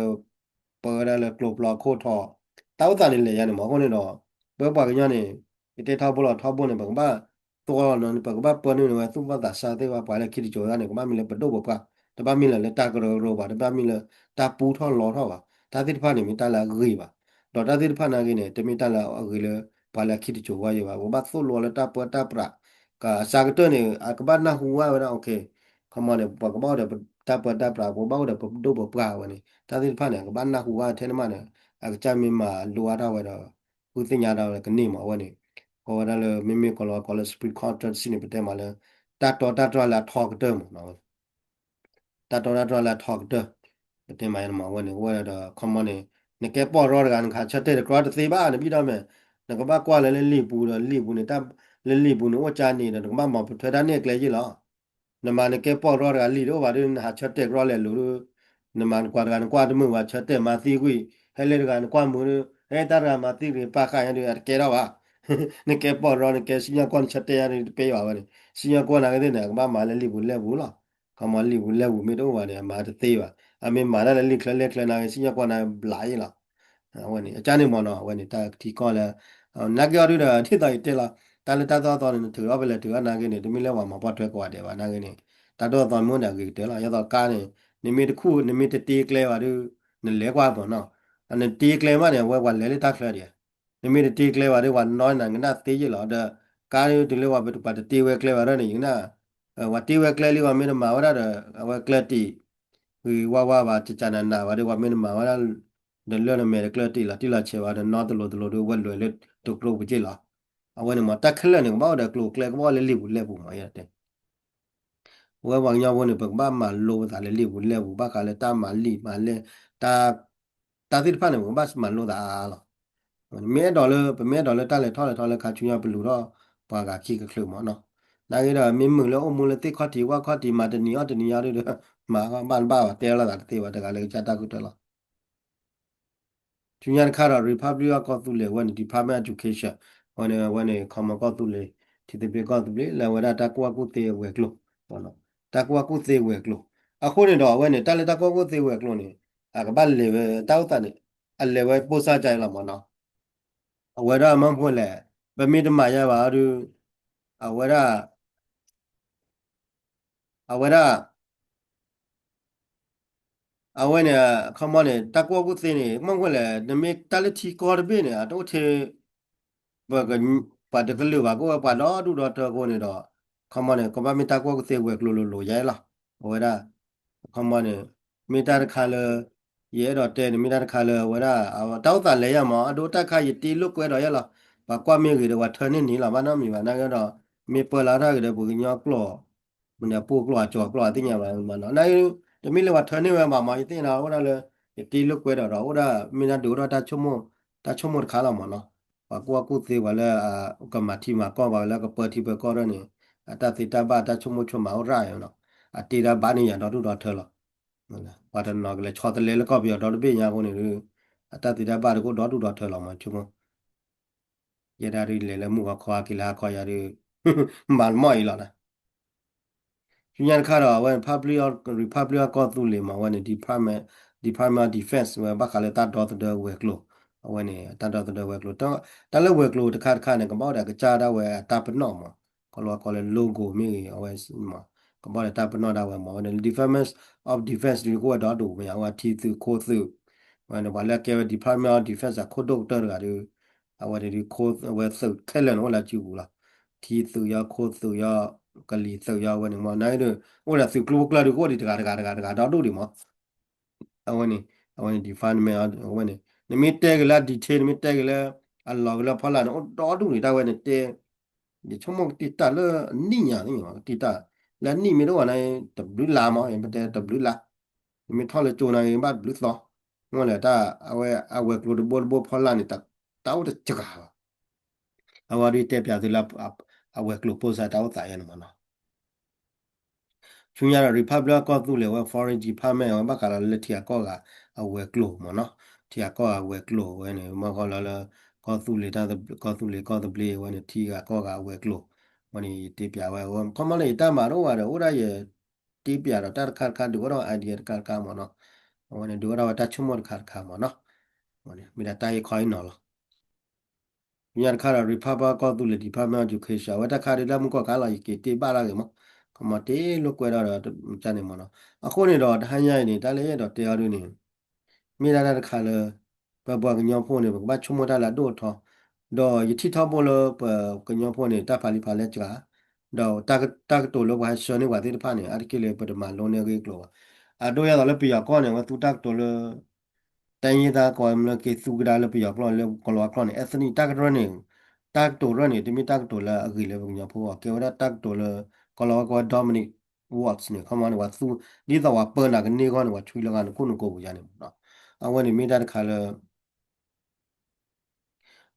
ပၢဝဲဒၣ်လၢကျိၤပျီခိၣ်ထီၣ် တၢ်အိၣ်သးန့ၣ်လဲၤယါန့ၣ်မး အဃိန့ၣ်ဒီး ပဝဲပှၤကညီန့ၣ် ကတဲထီဘိလီၤထီဘိန့ၣ် ပကဘၣ် သီလီၤနီၤ ပကဘၣ်ပၢနုာ်န့ၢ်ဝဲသူၣ်ဘီၣ်သးစၢ်သ့ၣ်တဖၣ် ပှၤလၢခံတစိၤဝဲန့ၣ် ကဘၣ်မ့ၢ်လၢပဒိၣ်ပပှၢ်, တဘၣ်မ့ၢ်လၢလၢတၢ်ကရၢကရိဘၣ်, တဘၣ်မ့ၢ်လၢတၢ်ပူထီၣ်လီထီၣ်ဘၣ်. တၢ်သ့ၣ်တဖၣ်န့ၣ် မ့ၢ်တၢ်လၢအဂ့ၤဘၣ်. ဒီးတၢ်သ့ၣ်တဖၣ်နာ်က့န့ၣ် တမ့ၢ်တၢ်လၢအဂ့ၤလၢ ပှၤလၢခံတစိၤဝဲယံၤဘၣ်. ပကဘၣ်သိၣ်လိလၢတၢ်ပၢတၢ်ပြး ကအစှၤကတၢၢ်န့ၣ် အကဘၣ်နၢ်ဟူဝဲဒၣ် okay ခီမီန့ၣ် ပှၤကဘၣ်အိၣ်ဒီးတၢ်ပၢတၢ်ပြး ပှၤကဘၣ်အိၣ်ဒီးပဒိၣ်ပပှၢ်ဝဲန့ၣ် တၢ်သ့ၣ်တဖၣ်န့ၣ် အကဘၣ်နၢ်ဟူဝဲထဲန့ၣ်မးန့ၣ် အကစၢ်မ့ၢ်မၤလိအါထီၣ်ဝဲဒီး ဃုသ့ၣ်ညါဒၣ်ဝဲကန့ၢ်မး အဝဲန့ၣ် ကိးဝဲဒၣ်လၢ မ့မ့ၢ်ကိးလီၤကိးလၢ Supreme Court တဆံန့ၣ် ပတဲမးလၢ တၢ်တီတၢ်တြၢ်လၢအထီကတၢၢ်မး တၢ်တီတၢ်တြၢ်လၢအထီကတၢၢ် ပတဲမးယါန့ၣ်မး အဝဲန့ၣ် အဝဲဒီး ခီမီန့ၣ် နကဲပီၢ်ရီတဂၤ နကဟးဆၢတဲာ်တကြၢးတသ့ဘၣ် နဘၣ်ဒီးမဲာ် နကဘၣ်ကွၢ်လၢလၢလံာ်ပူၤဒီး လံာ်ပူၤန့ၣ် လၢလံာ်ပူၤန့ၣ် အိၣ်ကၠါန့ၣ်ဒီး နကဘၣ်မၤပထွဲတၢ်နဲၣ်ကျဲယ့ၣ်လီၤ. နမၤနကဲပီၢ်ရီတဂၤလံာ်တအိၣ်ဘၣ်ဒီး နဟးဆၢတဲာ်ကြၢးလဲၤလိၤဒီး နမၤနကွၢ်တဂၤ နကွၢ်တမုာ်ဘၣ် ဆၢတဲာ်မၤသံကွံာ် ဟဲလၢတဂၤ နကွၢ်မုာ်ဒီး ဟဲတၢ်တဂၤမၤသံတဂ့ၤ ပာ်ဃာ်ညါဒီး အတကဲထီၣ်ဘၣ် နကဲပီၢ်ရီ နကဲစံၣ်ညီၣ်ကွီၢ် နဆၢတဲာ်ညါဒီး တပ့ၢ်ဘၣ်ဝဲန့ၣ် စံၣ်ညီၣ်ကွီၢ်နာ်က့သ့ၣ်န့ၣ် အကဘၣ်မၤလၢလံာ်ပူၤလဲၢ်ပူၤလီၤ. ခီမီလံာ်ပူၤလဲၢ်ပူၤမ့ၢ်တအိၣ်ဘၣ်န့ၣ် အမၤတသ့ဘၣ်. အမ့ၢ်မၤတၢ်လၢလံာ်ချၢလဲၢ်ချၢနာ်က့ စံၣ်ညီၣ်ကွီၢ်နာ်က့ ဘျးယ့ၣ်လီၤ. အဝဲန့ၣ် အကၢ်န့ၣ်မ့ၢ်နီၤ အဝဲန့ၣ် တၢ်ထံကီၢ်လၢ နာ်က့အီၤဒုဒီး ဒ်သိးယတဲလီၤ တၢ်လၢတၢ်သိၣ်တၢ်သီန့ၣ် နထုးထီၣ်ဖဲလဲၣ်ထုးထီၣ်နာ်က့န့ၣ် တမ့ၢ်လၢပှၤမၤပှၢ်ထွဲကိးဂၤဒဲးဘၣ်နာ်က့န့ၣ် တၢ်သိၣ်တၢ်သီမ့ၢ်အိၣ်န့ၣ် အဂ့ၤကတၢၢ်လီၤ. ယသိးကါန့ၣ် နမ့ၢ်တခူၣ် နမ့ၢ်တတ့ကျဲဘၣ်ဒီး နလဲၤကွၢ်မ့ၢ်နီၤ နတ့ကျဲမးန့ၣ် အဝဲပှၤလဲၤလၢတၢ်ချၢဒံး နမ့ၢ်တတ့ကျဲဘၣ်ဒီး ပှၤနီၢ်နၤကနၣ်သ့ယ့ၣ်လီၤ. ဒီးကါဒုတုၤလၢပှၤတတ့ဝဲကျဲဘၣ်ဒီးန့ၣ် ယကနၣ် ပှၤတ့ဝဲကျဲလံ ပှၤမ့ၢ်တမၤဝဲဒၣ်ဒီး အဝဲကျဲတံာ် ဂ့ၤဝါဝါဘၣ် ကကနးနးဘၣ်ဒီး ပှၤမ့ၢ်တမၤဝဲဒၣ် ဒီးလၢနမဲာ်တကျၢတံာ်လီၤတံၢ်လီၤဆဲးဘၣ်ဒီး နီတလိၤတလိၤဒီး ဝဲလွဲၢ်လၢတကျိပူၤက့ၢ်လီၤ. အဝဲန့ၣ်မ့ၢ် တၢ်ခဲလၢာ်န့ၣ် ကဘၣ်အိၣ်ဒီးကျိၤကျဲ ကဘၣ်အိၣ်လၢလံာ်ပူၤလဲၢ်ပူၤမ့ၢ်ယတဲ ပဝဲပှၤကညီဖိန့ၣ် ပကဘၣ်မၤလိပသးလၢလံာ်ပူၤလဲၢ်ပူၤ ဘၣ်ဃးလၢတၢ်မၤလံာ်မၤလဲၢ် တၢ် တၢ်သ့ၣ်တဖၣ်န့ၣ် ပကဘၣ်မၤလိသးအါအါလီၤ. မ့ၢ်အဲၣ်ဒိးလၢ ပမ့ၢ်အဲၣ်ဒိးလၢတၢ်လဲၤထီၣ်လဲၤထီလၢခါဆူညါပလူၤထီၣ်ပှၤဂၤခံကချုးမ့ၢ်နီၤ. နာ်က့ဒီး မ့ၢ်မုာ်လၢအိၣ်မူလၢသ့ၣ်ခီၣ်ထံးဝၣ်ခီၣ်ထံး မၤတနံၤအီၣ်တနံၤအီၣ်ဒုဒီး မၤဘၣ်တဘၣ်ဘၣ် တဲလီၤသးတသ့ဘၣ် တဂၤလၢကစၢ်တၢ်ဃုထၢလီၤ. ဆူညါတခါဒီး Republic of ကီၢ်သူလ့ၤ အဝဲန့ၣ် Department of Education အဝဲန့ၣ် အဝဲန့ၣ် ခီမီကီၢ်သူလ့ၤ ထံသဘျ့ကီၢ်သဘျ့ လၢအဝဲဒၣ်တၢ်ကူၣ်ဘၣ်ကူၣ်သ့ဝဲၤကျိၤ တၢ်ကူၣ်ဘၣ်ကူၣ်သ့ဝဲၤကျိၤ အဃိန့ၣ်ဒီး အဝဲန့ၣ် တၢ်လၢတၢ်ကူၣ်ဘၣ်ကူၣ်သ့ဝဲၤကျိၤန့ၣ် အကဘၣ်လဲၤဝဲ တၢ်အိၣ်သးန့ၣ် အလဲၤဝဲပိၢ်စၢ်ကါအံၤလီၤမ့ၢ်နီၤ. အဝဲဒၣ်မ့ၢ်မနုၤလဲၣ် ပမ့ၢ်တမၤယါဘၣ်ဒီး အဝဲဒၣ် အဝဲဒၣ် အဝဲန့ၣ် ခီမီန့ၣ် တၢ်ကူၣ်ဘၣ်ကူၣ်သ့န့ၣ် မ့ၢ်မနုၤလဲၣ် နမ့ၢ်တၢ်လၢထံကီၢ်တဘ့ၣ်န့ၣ် အတအိၣ်ထဲ ပက ပှၤတကလုာ်ဘၣ် ကအိၣ်ဝဲပှၤဒီဒူၣ်ဒီထၢအဃိန့ၣ်ဒီး ခီမီန့ၣ် ကဘၣ်မ့ၢ်တၢ်ကူၣ်ဘၣ်ကူၣ်သ့ဝဲၤကျိၤလိၤလိၤယါလီၤ. အဝဲဒၣ် ခီမီန့ၣ် မ့ၢ်တၢ်တခါလၢ ယအဲၣ်ဒိးတဲန့ၣ် မ့ၢ်တၢ်တခါလၢအဝဲဒၣ် တၢ်အိၣ်သးလဲၤယါမး အဒိတၢ်ခါယတ့လိာ်ကွဲဒီးယါလီၤ. ပှၤကွၢ်မ့ၢ်ဂ့ၤဒီး ပှၤထၢန့ၢ်န့ၣ်လီၤ ဘၣ်နီတမံၤဘၣ် နာ်က့ဒီး မ့ၢ်ပၢလီၤတၢ်ဂ့ၤဒီး ပှၤကညီကျိာ် မ့ၢ်န့ၣ်အပူၤကျိာ်အကၠီၤကျိာ် အသ့ၣ်ညါဘၣ်မးနီၤ နာ်က့ တမ့ၢ်လၢပှၤထၢန့ၢ်ဝဲဘၣ်မး ယသ့ၣ်ညါအိၣ်ဒၣ်လၢ ယတ့လိာ်ကွဲဒီးဒီး အိၣ်ဒၣ် မ့ၢ်ဒၣ်ဒုးအိၣ်ဒၣ် တၢ်ဆိကမိၣ်တခါလီၤမးနီၤ ပှၤကူၣ်ဘၣ်ကူၣ်သ့ပှၤလၢ ကမၤထံမၤကီၢ်ပှၤလၢကပၢထံပၢကီၢ်ဒၣ်န့ၣ် အတၢ်သ့တၢ်ဘၣ်တၢ်ဆိကမိၣ်ဆိကမးအိၣ်ရၣ်နီၤ အတ့တၢ်ဘၣ်န့ၢ်ယၤဒီဒူၣ်ဒီထၢလီၤ. ပှၤတနီၤကလဲၤဆီတလဲလၢကီၢ်ပယီၤဒီတဘ့ၣ်ညါအဃိန့ၣ်ဒီး အတၢ်သ့တၢ်ဘၣ်တကအိၣ်ဒီဒူၣ်ဒီထၢလီၤမး ဆိကမိၣ် ယဲဒၣ်ဒ်လဲၤလၢမုၢ်ဂီၤခီက့ၤလၢဟါခီယၤဒီး မၤတမီၢ်အံၤလီၤနီၤ ဆူညါတခါဒီး အဝဲ Republic of ကီၢ်သူလ့ၤမး အဝဲန့ၣ် Department, Department of Defense ဝဲဘၣ်ဃးလၢတၢ်ဒီသဒၢဝဲၤကျိၤ အဝဲန့ၣ် တၢ်ဒီသဒၢဝဲၤကျိၤ တၢ်လၢဝဲၤကျိၤတခါတခါန့ၣ် ကဘၣ်အိၣ်ဒီးကစၢ်ဒၣ်ဝဲအတၢ်ပနီၣ်မး ကီၢ်လီၤကီၢ်လၢ logo မ့ၢ်ဂ့ၤ အဝဲမး ကဘၣ်အိၣ်ဒီးတၢ်ပနီၣ်ဒၣ်ဝဲမး အဝဲန့ၣ် Department of Defense ဒ်ကအိၣ်ဝဲဒီဒူၣ်မး အဝဲထံသုးခိၣ်သုး အဝဲန့ၣ် ပှၤလၢကဲဝဲ Department of Defense အခိၣ်ဒိၣ်ကတၢၢ်တဂၤဒီး အဝဲန့ၣ်ဒ်ခိၣ် အဝဲသုးခဲလၢာ်န့ၣ်အိၣ်လၢစုပူၤလီၤ. ထံသုးယီၤ ခိၣ်သုးယီၤ ကလံၤသုးယီၤဝဲန့ၣ်မ့ၢ် နာ်က့ဒီး အိၣ်ဒီးသုးကျိၤဖိကျါဒီး ကအိၣ်ဒံးတဂၤတဂၤတဂၤတဂၤဒီဒူၣ်ဒံးမ့ၢ် အဝဲန့ၣ် အဝဲန့ၣ် department အဝဲန့ၣ် နမ့ၢ်တဲက့ၤလၢ detail နမ့ၢ်တဲက့ၤလၢ အလီၢ်က့ၤလၢဖီလာ်န့ၣ် အိၣ်ဒီဒူၣ်န့ၣ် တၢ်ဝဲန့ၣ်တဲ ယဆိကမိၣ်ကတံၢ်တၢ်လၢအနံၣ်ညါသ့ၣ်မ့ၢ် ကတံၢ်တၢ် လၢအနံၣ်မ့ၢ်တအိၣ်ဘၣ်န့ၣ် တဘျုးလါမ့ၢ် ယမ့ၢ်တဲတဘျုးလါ ယမ့ၢ်ထီၣ်လၢကၠိန့ၣ် ဘၣ်တဘျုးသီ မ့ၢ်လၢတၢ် အဝဲအဝဲၤကျိၤတဘိတဘိဖီလာ်န့ၣ် တၢ်အိၣ်တစှၤဘၣ် အဝဲဒုးတဲပၠးသုလၢ အဝဲၤကျိၤ post တၢ်အိၣ်သးယဲန့ၣ်မ့ၢ်နီၤ ဆူညါဒီး Republic ကီၢ်သူလ့ၤဝဲ Foreign Department ဝဲဘၣ်ဃးလီၤလၢထံဂၤကီၢ်ဂၤအဝဲၤကျိၤမ့ၢ်နီၤ ထံဂၤကီၢ်ဂၤအဝဲၤကျိၤဝဲန့ၣ် မ့ၢ်ဃီလီၤလၢ ကီၢ်သူလ့ၤ ကီၢ်သူလ့ၤကီၢ်သဘျ့ဝဲန့ၣ် ထံဂၤကီၢ်ဂၤအဝဲၤကျိၤ ဝဲန့ၣ် ယတဲပၠးဝဲ ခီမီန့ၣ် ယတၢ်မၤတအိၣ်ဘၣ်ဒီး အိၣ်ဒၣ်ယ တဲပၠးဒီးတၢ်တခါတခါ ဒုးအိၣ်ထီၣ် idea တခါတခါမ့ၢ်နီၤ အဝဲန့ၣ် ဒုးအိၣ်ထီၣ်ဝဲတၢ်ဆိကမိၣ်တခါတခါမ့ၢ်နီၤ မ့ၢ်ဒၣ်တၢ်ဟ့ၣ်ခီဟ့ၣ်နီၤလီၤ ညါတခါဒီး Republic ကီၢ်သူလ့ၤ Department of Education အဝဲတၢ်ခါဒုးလၢမုၢ်ကီၢ်ခါလီၤ ယက့ၤတ့ဘၣ်တၢ်ဂ့ၤမး ခီမီတ့လိာ်ကွဲဒီးဒီး ကန့ၣ်မ့ၢ်နီၤ အဃိန့ၣ်ဒီး တဟါညါအံၤန့ၣ် တၢ်လၢယအဲၣ်ဒိးတဲအီၤဒုးန့ၣ် မ့ၢ်ဒၣ်တၢ်တခါလၢ ပပှၤကညီဖိန့ၣ် ပကဘၣ်ဆိကမိၣ်တၢ်လၢအဒိၣ်အထီ ဒီးယထံၣ်ထီဘိလၢပကညီဖိန့ၣ် တၢ်ဖးလံာ်ဖးလဲၢ်စှၤ ဒီးတၢ်ကတိၤလၢပှၤဟဲဆှၢန့ၢ်ပှၤသ့ၣ်တဖၣ်န့ၣ် အါတက့ၢ်လၢပတမၤလိန့ၢ်အဂ့ၢ်အကျိၤဘၣ်. အဒိယဲသိးလၢပယီၤကီၢ်န့ၣ် အဝဲသူတၢ်ကတိၤလၢ တၢ်ယ့ၢ်သးကီးမ့ၢ်လၢက့ၤသူကဒါလၢပယီၤကျိာ်လၢကီၤလၤဝါကျိာ်န့ၣ် ethnic တၢ်ကရၢန့ၣ် တၢ်ကတိၤရၢန့ၣ် တမ့ၢ်တၢ်ကတိၤလၢအဂ့ၤလၢပကညီဖိအဂီၢ် ကဲဝဲဒၣ်တၢ်ကတိၤလၢ ကီၤလၤဝါကီး Dominic Watts န့ၣ် ခီမီန့ၣ် ပှၤသူ ဒ်သိးပှၤပၢနၤကန့ၢ်အဂီၢ်န့ၣ် ပှၤဆွံလီၤဂာ်န့ၣ်ခိၣ်နူာ်ကိးပူၤယါန့ၣ်မ့ၢ်နီၤ အဝဲန့ၣ်မ့ၢ်တၢ်တခါလၢ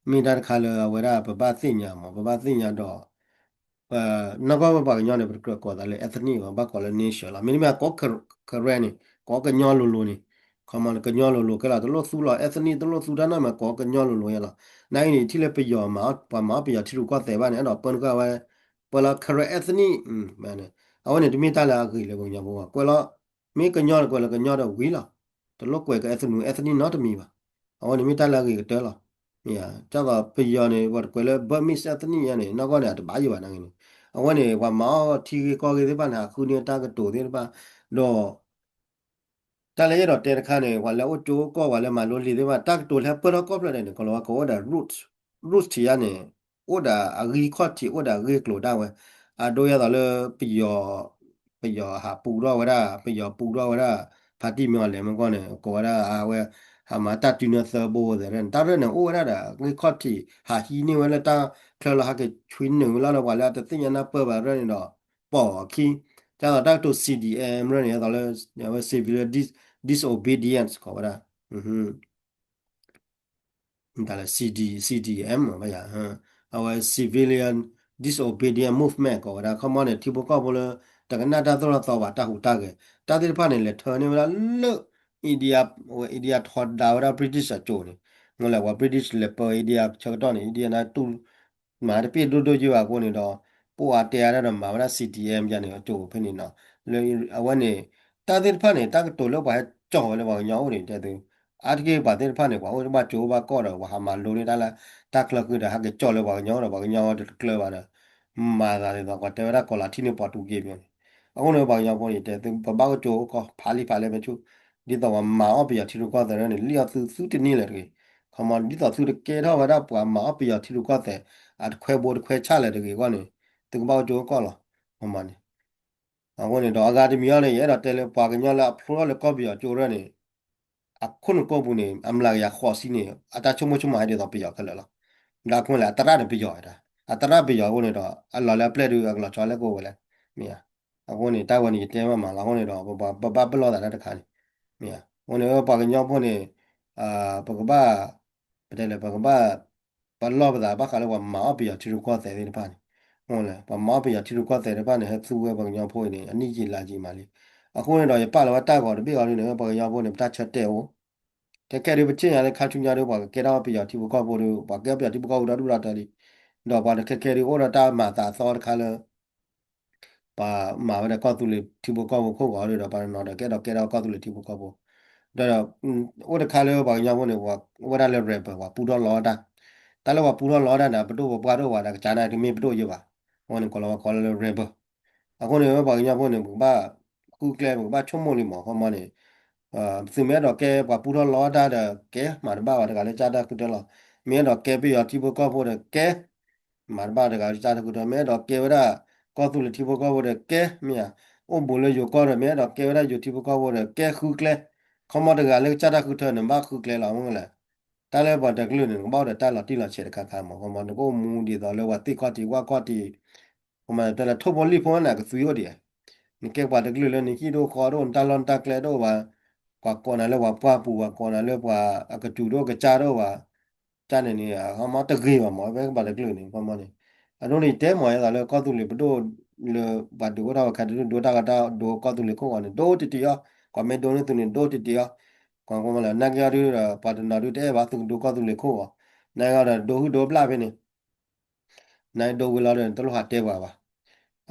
မ့ၢ်တၢ်တခါလၢအဝဲဒၣ်ပဘၣ်သ့ၣ်ညါမး ပဘၣ်သ့ၣ်ညါဒီး နီၢ်ကီၢ်ပပှၤကညီန့ၣ် ပတကြၢးကိးသးလၢ ethnic ဘၣ်ကိးလၢ nation လီၤ. မ့တမ့ၢ်ကိး Karen န့ၣ် ကိးကညီလိၤလိၤန့ၣ် ခီမီန့ၣ် ကညီလိၤလိၤကဲလီၤ တလိၣ်သူလီၤ ethnic တလိၣ်သူတၢ်နီတမံၤ ကိးကညီလိၤလိၤယဲလီၤ. နာ်အံၤန့ၣ် ထံၣ်လၢပယီၤမၤ ပှၤမၤအီၣ်ပယီၤထံရူၢ်ကီၢ်သဲးဘၣ်န့ၣ် အဲၣ်ဒိးပၢနုာ်ဝဲ ပၢလၢ Karen ethnic အဝဲန့ၣ် တမ့ၢ်တၢ်လၢအဂ့ၤလၢပကညီဖိဘၣ် ကွဲးလီၤ မ့ၢ်ကညီတကွဲးလၢကညီဒီးဝံၤလီၤ. တလိၣ်ကွဲးက ethnic ethnic နီတမံၤဘၣ်. အဝဲန့ၣ်မ့ၢ်တၢ်လၢအဂ့ၤကတၢၢ်လီၤ. မ့ၢ်ဧါ ဒ်သိးပယီၤန့ၣ် ပှၤတကွဲးလၢ Burmese ethnic ယါန့ၣ် နီၢ်ကီၢ်န့ၣ် အတဘၣ်ယိၣ်ဘၣ်နာ်က့န့ၣ် အဝဲန့ၣ် ပှၤမၤအီၣ်ထံဂ့ၢ်ကီၢ်ဂ့ၢ်သ့ၣ်တဖၣ်န့ၣ် ဟးဃုန့ၢ်တၢ်ကတိၤသ့ၣ်တဖၣ် ဒီး တၢ်လၢယအဲၣ်ဒိးတဲတခါန့ၣ် ပှၤလၢအအိၣ်ကၠိကီၢ် ပှၤလၢမၤလိလံာ်သ့ၣ်တဖၣ် တၢ်ကတိၤလၢဟဲပၢၢ်ထီၣ်ကီၢ်ဖျၢၣ်ဒဲးန့ၣ် ကီၤလၤဝါကိးဝဲဒၣ် roots, roots ထံးယါန့ၣ် အိၣ်ဒီးအဂံၢ်ခီၣ်ထံး အိၣ်ဒီးအဂ့ၢ်အကျိၤဒၣ်ဝဲ အဒိယဲသိးလၢ ပယီၤ ပယီၤဟးပူထီၣ်ဝဲဒၣ် ပယီၤပူထီၣ်ဝဲဒၣ် ဖါတံၢ်မ့ၢ်အီၤလဲၣ်မ့ၢ်ကီၢ်န့ၣ် ကိးဝဲဒၣ်အဝဲ ဟးမၤတၢ်တုၤနၢသၢဘိသဲးန့ၣ် တၢ်ရဲၣ်န့ၣ် အိၣ်ဝဲဒၣ်ဒီးအဂံၢ်ခီၣ်ထံး ဟးဟံးန့ၢ်ဝဲလၢတၢ်ချၢလီၤ ဟးက့ၤဆွံနုာ်ဝဲလီၤဒီး ပှၤလၢအတသ့ၣ်ညါနၢ်ပၢၢ်ဘၣ်ရဲၣ်န့ၣ်ဒီး ပိာ်အခံ ဒ်သိးတၢ်ကတိၤ C D M ရဲၣ်န့ၣ် ဒ်သိးလၢ အဝဲ civilian dis- disobedience ကိးဝဲဒၣ် တၢ်လၢ C D- C D M ဘၣ်ယၤ အဝဲ civilian disobedience movement ကိးဝဲဒၣ် ခီမီန့ၣ် ထံဖိကီၢ်ဖိလၢ တကနၣ်တၢ်သိၣ်တၢ်သီဘၣ် တၢ်ဟူးတၢ်ဂဲၤ တၢ်သ့ၣ်တဖၣ်န့ၣ် လဲၤထၢန့ၢ်ဝဲဒၣ်လၢ India ဝဲ India ထီဒါဝဲဒၣ် British အကၠိန့ၣ် မ့ၢ်လဲၣ် ပှၤ British လဲၤပၢ India ဆၢကတီၢ်န့ၣ် India နၢ်တူၢ် မၤတပ့ၢ်ဒိၣ်ဒိၣ်ယိာ်အဃိန့ၣ်ဒီး ပှၤတဲအါဒၣ်ဒီးမၤဝဲဒၣ် C D M ယါန့ၣ် အကၠိဖဲန့ၣ်နီၤ လၢအဝဲန့ၣ် တၢ်သ့ၣ်တဖၣ်န့ၣ် တၢ်ကတိၤလၢပှၤဟဲကၠီၣ်ဝဲလၢပှၤကညီအိၣ်န့ၣ် တဲသု အါတက့ၢ်ပှၤသ့ၣ်တဖၣ်န့ၣ် ပှၤအိၣ်ဘၣ်ကၠိအိၣ်ဘၣ်ကီၢ်ဒီး ပှၤဟးမၤလိန့ၢ်တၢ်လၢ တၢ်ချၢဃုာ်ဒီး ဟဲက့ၤကၠီၣ်လၢပှၤကညီဒီး ပှၤကညီဝဲတကျၢၤဘၣ်ဒီး မၤသးဒ်သိး ပှၤတဲဝဲဒၣ်ကီၤလၤထံန့ၣ် ပှၤတူးက့ၤပယီၤန့ၣ် အဃိန့ၣ် ပှၤကညီဖိန့ၣ် တဲသု ပဘၣ်အိၣ်ကၠိအိၣ်ကီၢ် ဖးလံာ်ဖးလဲၢ်မ့ၢ်ဆူၣ် ဒ်သိးပှၤမၤအီၣ်ပယီၤထံရူၢ်ကီၢ်သဲးန့ၣ် လံၣ်အီၣ်သုသုတန့ၢ်လၢၤတဂ့ၤ ခီမီ ဒ်သိးသုတကဲထီၣ်ဝဲဒၣ်ပှၤမၤအီၣ်ပယီၤထံရူၢ်ကီၢ်သဲး အတခွဲဘိတခွဲဆၣ်လၢၤတဂ့ၤအဂီၢ်န့ၣ် သုကဘၣ်အိၣ်ကၠိအိၣ်ကီၢ်လီၤ ခီမီန့ၣ် အဃိန့ၣ်ဒီး အဂၤတမံၤအံၤန့ၣ် ယအဲၣ်ဒိးတဲလၢပှၤကညီလၢအဖျိထီၣ်လၢကီၢ်ပယီၤကၠိရဲၣ်န့ၣ် အခိၣ်နူာ်ကိးပူၤန့ၣ် အမျးကယၤဃိးဆံန့ၣ် အတၢ်ဆိကမိၣ်ဆိကမးဟဲဒ်သိးပယီၤခဲလၢာ်လီၤ. ဒီးအဃိန့ၣ် အသရၣ်န့ၣ်ပယီၤဝဲဒၣ် အသရၣ်ပယီၤအဃိန့ၣ်ဒီး အလီၤလၢအပျဲၢ်ဒုးအကလီၤဆီလၢကအိၣ်ဝဲလဲၣ် မ့ၢ်ဧါ. အဃိန့ၣ် တၢ်ဝဲန့ၣ် ယတဲမးမးလီၤ. အဃိန့ၣ်ဒီး ပဘၣ်ပလီၢ်သးတၢ်တခါန့ၣ် မ့ၢ်ဧါ. အဃိန့ၣ် ပှၤကညီဖိန့ၣ် ပကဘၣ် ပတဲလဲၣ် ပကဘၣ် ပလီၢ်ပသးဘၣ်ဃးလၢပှၤမၤအီၣ်ပယီၤထံရူၢ်ကီၢ်သဲးသ့ၣ်တဖၣ်န့ၣ် မ့ၢ်လဲၣ် ပှၤမၤအီၣ်ပယီၤထံရူၢ်ကီၢ်သဲးတဖၣ်န့ၣ် ဟဲသူဝဲပှၤကညီဖိအံၤန့ၣ် အနံၣ်ယံာ်လါယံာ်မးလံ. အဃိန့ၣ်ဒီး ယပာ်လီၤဝဲတၢ်ဂီၤတဘ့ၣ်အီၤဒ်န့ၣ် ပှၤကညီဖိန့ၣ် ပတၢ်ဆၢတဲာ်အိၣ် ခဲခဲဒုး ပထံၣ်ညါလၢခါဆူညါဒုး ပှၤကကဲထီၣ်ပယီၤထံဖိကီၢ်ဖိဒုး ပှၤကဲပယီၤထံဖိကီၢ်ဖိဒီဒူၣ်ဒီတၢ်လံ. ဒီးပှၤတခဲခဲဒုး အိၣ်ဒီးတၢ်မၤသးသီတခါလၢ ပှၤမၤဝဲဒၣ်ကီၢ်သူလ့ၤထံဖိကီၢ်ဖိခိၣ်ဂီၤဒီး ပှၤတနီၤဒီးကအဲၣ်ဒိးကဲထီၣ်ကီၢ်သူလ့ၤထံဖိကီၢ်ဖိ ဒီး အိၣ်တခါလၢပှၤကညီဖိန့ၣ် အိၣ်ဝဲဒၣ်လၢ rebel ပှၤပူထီၣ်လီတၢ် တၢ်လၢပှၤပူထီၣ်လီတၢ်န့ၣ် ပဒိၣ်ပပှၢ်ဒိၣ်ပှၤဒီးကစၢ်န့ၣ် တမ့ၢ်ပဒိၣ်ယိာ်ဘၣ်. အဃိန့ၣ် ကိးလီၤဝဲကိးလၢ rebel အဃိန့ၣ် ပှၤကညီဖိန့ၣ် ပကဘၣ်ဃုကျဲ ပကဘၣ်ဆိကမိၣ်လံမး ခီမီန့ၣ် သုမ့ၢ်အဲၣ်ဒိးကဲပှၤပူထီၣ်လီတၢ်ဒီးကဲ မၤတဘၣ်ဘၣ်တဂၤလၢကစၢ်တၢ်ဃုထၢလီၤ. မ့ၢ်အဲၣ်ဒိးကဲပယီၤထံဖိကီၢ်ဖိဒီးကဲ မၤတဘၣ်တဂၤလၢကစၢ်တၢ်ဃုထၢ မ့ၢ်အဲၣ်ဒိးကဲဝဲဒၣ် ကီၢ်သူလ့ၤထံဖိကီၢ်ဖိဒီးကဲမ့ၢ်ဧါ, အိၣ်ဘူးလၢယိၤကီၢ်ဒီး မ့ၢ်အဲၣ်ဒိးကဲဝဲဒၣ်ယိၤထံဖိကီၢ်ဖိဒီး ကဲဃုကျဲ, ခီမီတဂၤလၢကစၢ်တၢ်ဃုထၢန့ၣ် ဘၣ်ဃုကျဲလီၤ မ့ၢ်လဲၣ်. တၢ်လၢပှၤတကလုာ်န့ၣ် နကဘၣ်အိၣ်ဒီးတၢ်လီၤတံၢ်လီၤဆဲးတခါခါမး, ခီမီ နကအိၣ်မူဒ်သိးလၢပှၤသ့ၣ်ခီၣ်ထံးဝၣ်ခီၣ်ထံး ခီမီ တဲလၢထိၣ်ဖိလံၣ်ဖိန့ၣ် ကသွံအိၣ်ဒံးဧါ, နကဲပှၤတကလုာ်လၢနဟံၣ်ဒိၣ်ဃီဒိၣ် နတၢ်လီၢ်နတၢ်ကျဲတအိၣ်ဘၣ်, ပှၤကိးနၤလၢပှၤပှၢ်ပူၤ ပှၤကိးနၤလၢပှၤအကစူၤဒိၣ်ကစၢ်ဒိၣ်ဘၣ်, ကန့ၣ်န့ၣ် ခီမီတဂ့ၤဘၣ်မး ဖဲပှၤတကလုာ်န့ၣ် ခီမီန့ၣ်, အဒိန့ၣ် ယတဲမးအသးလၢကီၢ်သူလ့ၤပဒိၣ် လၢပှၤဒုးအိၣ်ထီၣ်ဝဲခဲဒုးဒိတၢ်ဂီၤတၢ်ဒိကီၢ်သူလ့ၤခိၣ်ဂီၤန့ၣ် ဒိတံၢ်တံၢ်အီၤ, ကွၢ်မ့ၢ်ဒိန့ၢ်သုန့ၣ် ဒိတံၢ်တံၢ်အီၤ, ကွၢ်မ့ၢ်လၢ နာ်က့အီၤဒုးဒီး ပှၤတနီၤဒုးတအဲၣ်ဘၣ် သုကဒိကီၢ်သူလ့ၤခိၣ်ဂီၤ, နာ်က့အီၤဒီးဒိဟုၣ်ဒိဘျၣ်ဖဲန့ၣ် နဒိဝံၤလီၤဒီး နတလိၣ်ဟးတဲပှၤဘၣ်.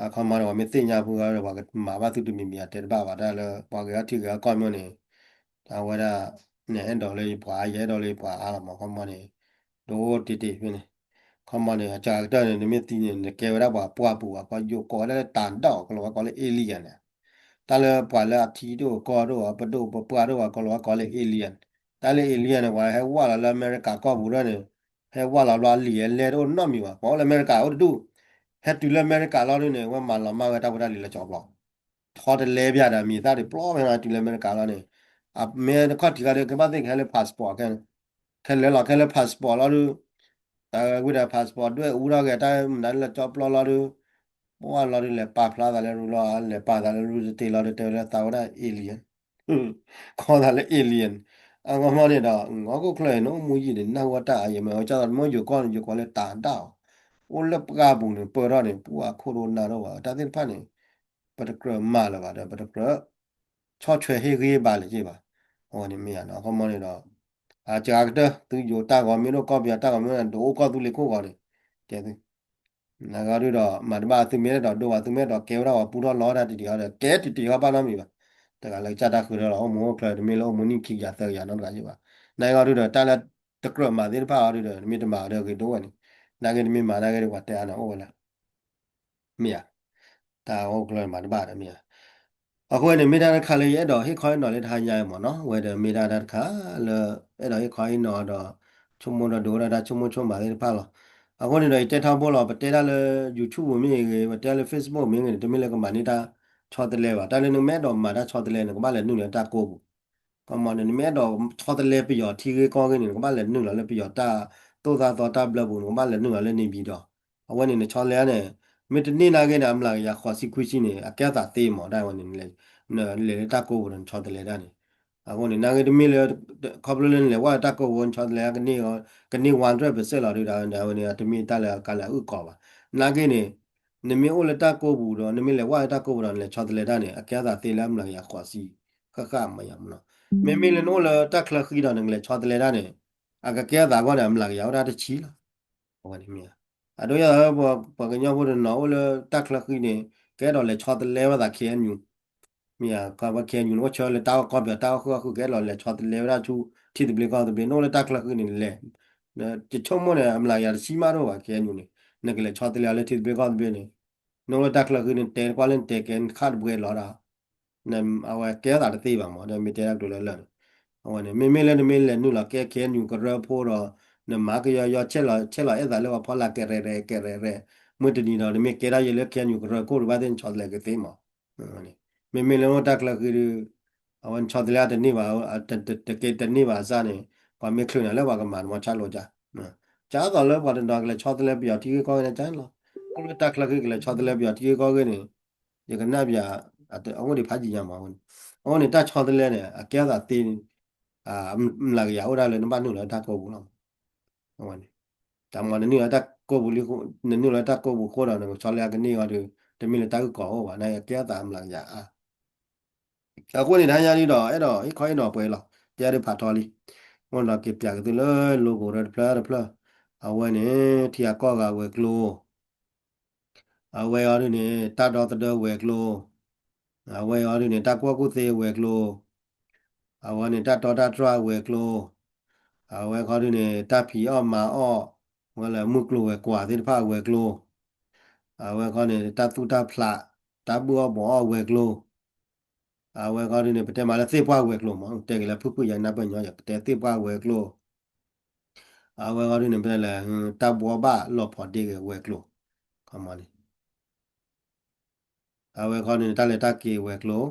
အခီမီန့ၣ် ပှၤမ့ၢ်သ့ၣ်ညါပှၤဒီး ပှၤကမၤဘၣ်သုတမံၤမံၤ အတဲတဘၣ်ဘၣ် တၢ်လၢပှၤဂ့ၤထီၣ်ထံဂ့ၤထီၣ်ကီၢ်မီန့ၣ်, အဝဲဒၣ် နအဲၣ်ဒိးလၢယပှၤအါ ယအဲၣ်ဒိးလၢယပှၤအါလီၤမး ခီမီန့ၣ်, ဒိတံၢ်တံၢ်ဖဲန့ၣ်, ခီမီန့ၣ် အစှၤကတၢၢ်န့ၣ် နမ့ၢ်သံန့ၣ် နကဲဝဲဒၣ်ပှၤပှၢ်ပူၤ ပှၤကယိကိးဝဲဒၣ်လၢတၤဒၣ် ကလီၤဝဲကိးလၢ alien န့ၣ် တၢ်လၢပှၤလၢအထံဒိၣ်ကီၢ်ဒိၣ် ပဒိၣ်ပပှၢ်ဒိၣ် ပှၤကလီၤဝဲကိးလၢ alien, တၢ်လၢ alien န့ၣ် ပှၤဟဲဝၢ်လီၤလၢအမဲရကၤကီၢ်ပူၤဒၣ်န့ၣ်, ဟဲဝၢ်လီၤဘျီအလံာ်အလဲၢ်တအိၣ်နီတမံၤဘၣ်, ပှၤအိၣ်လၢအမဲရကၤအိၣ်တဒူၣ်, ဟဲတုၤလၢအမဲရကၤလီၤဒုးန့ၣ် ဝဲမၤလီၤမၢ်ဝဲတၢ်ဖိတၢ်လံၤလၢကၠီပျီ ဆီတလဲပျၢ်ဒီးမံၤသၣ်ဒုးပျီဖဲန့ၣ် တုၤလၢအမဲရကၤလီၤန့ၣ်, အမ့ၢ်တခီၣ်ထံးခါဒုး ကဘၣ်သ့ၣ်ကဟဲလၢ passport ခဲ, ခဲလၢာ်လီၤ ခဲလၢာ် passport လီၤဒုး, တၢ်ဝံၤဒီး passport ဒွဲၣ်အူထီၣ်က့ၤ တၢ်မနုၤလၢကၠီပျီလီၤဒုး, ပှၢ်လီၤဒုး လဲၤပာ်ဖျါသးလၢရူလီၤ လဲၤပာ်သးလၢရူတတ့ၢ်လီၤဒုး တဲဝဲလၢသးဝဲဒၣ် alien ခီသးလၢ alien, အဂီၢ်မီန့ၣ်ဒီး အဂီၢ်ခိၣ်ချၢအံၤ နအိၣ်မူယံာ်န့ၣ် နၢ်ဟူတၢ်အါယံာ်မး ကၢ်သိးတမ့ၢ်ယိၤကီၢ်န့ၣ် ယိၤကီၢ်လၢတၤဒၣ်အီၤ, အိၣ်လၢပှၢ်ပူၤန့ၣ် ပၢၢ်ထီၣ်န့ၣ် ပှၢ်ခိၣ်ဒိၣ်နၢ်ဒိၣ်ဘၣ် တၢ်သ့ၣ်တဖၣ်န့ၣ် ပတကြၢးမၤလၢၤဘၣ်ဒီး ပတကြၢး ဆီၣ်ထွဲဟ့ၣ်ဂံၢ်ဘါလၢၤက့ၤဘၣ်, အဝဲန့ၣ်မ့ၢ်ယါနီၤ အခီမီန့ၣ်ဒီး အစှၤကတၢၢ် သုယိၤတၢ်ဂီၤမ့ၢ်ဒိၣ်ကီၢ်ပယီၤတၢ်ဂီၤမ့ၢ်ဒိၣ် ဒိးအိၣ်ကီၢ်သူလ့ၤခိၣ်ဂီၤန့ၣ်, ကဲသု နဂီၢ်ဒုးဒီး မၤတဘၣ်သုမ့ၢ်အဲၣ်ဒိးဒိဝဲ သုမ့ၢ်အဲၣ်ဒိးကဲဝဲဒၣ်ပှၤပူထီၣ်လီတၢ်တံၢ်တံၢ်အီၤဒီး ကဲတံၢ်တံၢ်အီၤဘၣ်နီတမံၤဘၣ်, တဂၤလၢကစၢ်တၢ်ဃုထၢလီၤ အိၣ်မူအိၣ်ချၢတမ့ၢ်လၢအိၣ်မူနံၣ်ခံကယၤသၢကယၤနီတဂၤယ့ၢ်ဘၣ်, နဂီၢ်ဒုးဒီး တၢ်လၢတကြၢးမၤသ့ၣ်တဖၣ်အီၤဒုးဒီး နမ့ၢ်တမၤအီၤဒီးဂ့ၤဒိဝဲန့ၣ်, နာ်က့နမ့ၢ်မၤနာ်က့ဒီးပှၤတဲအါန့ၣ်အိၣ်ဝဲလၢ မ့ၢ်ဧါ, တၢ်အိၣ်ကျၢၢ်မၤတဘၣ်ဒီးမ့ၢ်ဧါ, အဃိန့ၣ် မ့ၢ်တၢ်တခါလၢယအဲၣ်ဒိးဟ့ၣ်ခီဟ့ၣ်နီၤလၢတဟါညါအံၤမ့ၢ်နီၤ ဝဲဒီးမ့ၢ်တၢ်တၢ်တခါလၢ အဲၣ်ဒိးဟ့ၣ်ခီဟ့ၣ်နီၤဒီး ဆိကမိၣ်ဒီးဒိးဝဲဒၣ်တၢ်ဆိကမိၣ်ဆိကမးသ့ၣ်တဖၣ်လီၤ. အဃိန့ၣ်ဒီး ယတဲထီဘိလီၤ ပတဲတၢ်လၢ YouTube မ့ၢ်ဂ့ၤ ပတဲလၢ Facebook မ့ၢ်ဂ့ၤန့ၣ် တမ့ၢ်လၢကမၤန့ၢ်တၢ်ဆီတလဲဘၣ် တၢ်လၢနမ့ၢ်အဲၣ်ဒိးမၤတၢ်ဆီတလဲန့ၣ် ကဘၣ်လဲၤနုာ်လၢတၢ်ကိးပူၤ ကမီန့ၣ် နမ့ၢ်အဲၣ်ဒိးဆီတလဲပယီၤထံဂ့ၢ်ကီၢ်ဂ့ၢ်န့ၣ် နကဘၣ်လဲၤနုာ်လီၤလၢပယီၤတၢ်သိၣ်သၣ်သီတၢ်ဘျၢပူၤ နကဘၣ်လဲၤနုာ်လီၤလၢ နေပြည်တော် အဝဲန့ၣ် နဆီတလဲန့ၣ် မ့ၢ်တန့ၢ်နာ်က့န့ၣ် အမျးကယၤဃိးဆံခွံဆံန့ၣ် အကဲအသးသ့မး တၢ်ဝဲန့ၣ် နလဲၤလၢတၢ်ကိးပူၤဒီး နဆီတလဲတၢ်န့ၣ် အဃိန့ၣ် နာ်က့တမ့ၢ်လၢ ခီဖျိလၢနလဲၤဝဲတၢ်ကိးပူၤ နဆီတလဲကန့ၢ် ကန့ၢ် one hundred percent လီၤဒုး အဝဲန့ၣ် တမ့ၢ်တၢ်လၢကလဲၤအုၣ်ကီၤဘၣ်. နာ်က့န့ၣ် နမ့ၢ်အိၣ်လၢတၢ်ကိးပူၤဒီး နမ့ၢ်လဲၤဝဲတၢ်ကိးပူၤဒီး နလဲၤဆီတလဲတၢ်န့ၣ် အကဲအသးသ့လၢအမျးကယၤဃိးဆံ ဃၣ်ဃၣ်မးယၤမးနီၤ. မ့မ့ၢ်လၢနအိၣ်လၢတၢ်ချၢဃံဒီး နကလဲၤဆီတလဲတၢ်န့ၣ် အကကဲအသးအဂီၢ်န့ၣ် အမျးကယၤအိၣ်ဒၣ်တဆံလီၤ. အဝဲန့ၣ်မ့ၢ် အဒိယၤ ပှၤကညီဖိတနီၤအိၣ်လၢတၢ်ချၢဃံန့ၣ် ကအဲၣ်ဒိးလဲၤဆီတလဲဝဲသး KNU မ့ၢ်ဧါ ခီဖျိ KNU န့ၣ် အိၣ်ဆၢလၢတၢ်အီၣ်ကီၢ်ပယီၤ တၢ်အီၣ်ဃုာ်အီၣ်ဃုာ် ကအဲၣ်ဒိးလဲၤဆီတလဲဝဲဒၣ်ဆူထံသဘျ့ကီၢ်သဘျ့ နအိၣ်လၢတၢ်ချၢဃံန့ၣ်လဲၣ် ယဆိကမိၣ်န့ၣ် အမျးကယၤတဆံမးတအိၣ်ဘၣ် KNU န့ၣ် နကလဲၤဆီတလဲအီၤလၢထံသဘျ့ကီၢ်သဘျ့န့ၣ် နအိၣ်လၢတၢ်ချၢဃံန့ၣ် တဲကွၢ်လၢနတဲကဲနခၣ်တပှဲၤလီၤဒီး အဝဲကဲအသးတသ့ဘၣ်မး ဒီးမ့ၢ်တဲဒၣ်ကတိၤလၢလၢာ်န့ၣ် အဝဲန့ၣ် မ့မ့ၢ်လၢနမ့ၢ်လဲၤနုာ်လီၤကဲ KNU ကရၢဖိဒီး နမၤကယီယီ ဆဲးလီၤအဲၣ်သးလၢပှၤဖီလာ်ကဲးရဲးရဲးကဲးရဲးရဲး မုၢ်တနံၤဒီး နမ့ၢ်ကဲဒၣ်ယဲလၢ KNU ကရၢခိၣ်ဒီး ဘၣ်သ့ၣ်နဆီတလဲကသ့မး မ့မ့ၢ်လၢနအိၣ်တၢ်ချၢဃံဒီး အဝဲနဆီတလဲတန့ၢ်ဘၣ် တကဲတန့ၢ်ဘၣ်အစၢ်န့ၣ် ပှၤမ့ၢ်ချုးနၤလၢပှၤကမၤတမီၤဆါလိာ်ကၢ် ကၢ်သိးလၢပှၤတနီၤကလဲၤဆီတလဲပယီၤထံဂ့ၢ်ကီၢ်ဂ့ၢ်န့ၣ်ကၢ်လီၤ အိၣ်လၢတၢ်ချၢဃံကလဲၤဆီတလဲပယီၤထံဂ့ၢ်ကီၢ်ဂ့ၢ်န့ၣ် ယကနၣ်ပယၤ အအိၣ်ဒံးဖးယံာ်ညါမး အဃိန့ၣ် တၢ်ဆီတလဲန့ၣ် အကဲအသးသ့ မျးကယၤအိၣ်ဒၣ်လၢနဘၣ်နုာ်လီၤတၢ်ကိးပူၤလီၤ အဝဲန့ၣ် တၢ်မၤနနုာ်လီၤတၢ်ကိးပူၤလံ နနုာ်လီၤတၢ်ကိးပူၤဃိဒီး နကဆီတလဲကန့ၢ်အီၤဒီး တမ့ၢ်လၢတၢ်အုၣ်ကီၤအိၣ်ဘၣ် နကဲအသးမျးကယၤအါ အဃိန့ၣ်တဟါညါဒ်ဒီး အဲၣ်ဒိးဟ့ၣ်ခီဟ့ၣ်နီၤပှဲၤလီၤ တဲဒုးဖးထီလံ အဃိန့ၣ်ဒီးက့ၤပၠးက့ၤသုလၢ logo တဖျၢၣ်တဖျၢၣ် အဝဲန့ၣ် ထံဂၤကီၢ်ဂၤဝဲၤကျိၤ အဝဲအီၤဒုန့ၣ် တၢ်ဒီသဒၢဝဲၤကျိၤ အဝဲအီၤဒုန့ၣ် တၢ်ကူၣ်ဘၣ်ကူၣ်သ့ဝဲၤကျိၤ အဝဲန့ၣ် တၢ်တီတၢ်တြၢ်ဝဲၤကျိၤ အဝဲခီဒုန့ၣ် တၢ်ဖံးအီၣ်မၤအီၣ် ဝဲလၢမုၢ်ကျိၤဝဲၤကွာ်သ့ၣ်တဖၣ်ဝဲၤကျိၤ အဝဲခီန့ၣ် တၢ်သူၣ်တၢ်ဖျး တၢ်ဘုၣ်အီၣ်ဘီအီၣ်ဝဲၤကျိၤ အဝဲခီဒုန့ၣ် ပတဲမးလၢသ့ၣ်ပှၢ်ဝဲၤကျိၤမး တဲက့ၤလၢဖုၣ်ဖုၣ်ယါနၢ်ပၢၢ်ညီ ယကတဲသ့ၣ်ပှၢ်ဝဲၤကျိၤ အဝဲခီဒုန့ၣ် ပတဲလၢ တၢ်ဘှီဘၣ်လီၤဖီဒ့ဂ့ၤဝဲၤကျိၤ ခီမးန့ၣ် အဝဲခီန့ၣ် တၢ်လဲၤတၢ်က့ၤဝဲၤကျိၤ,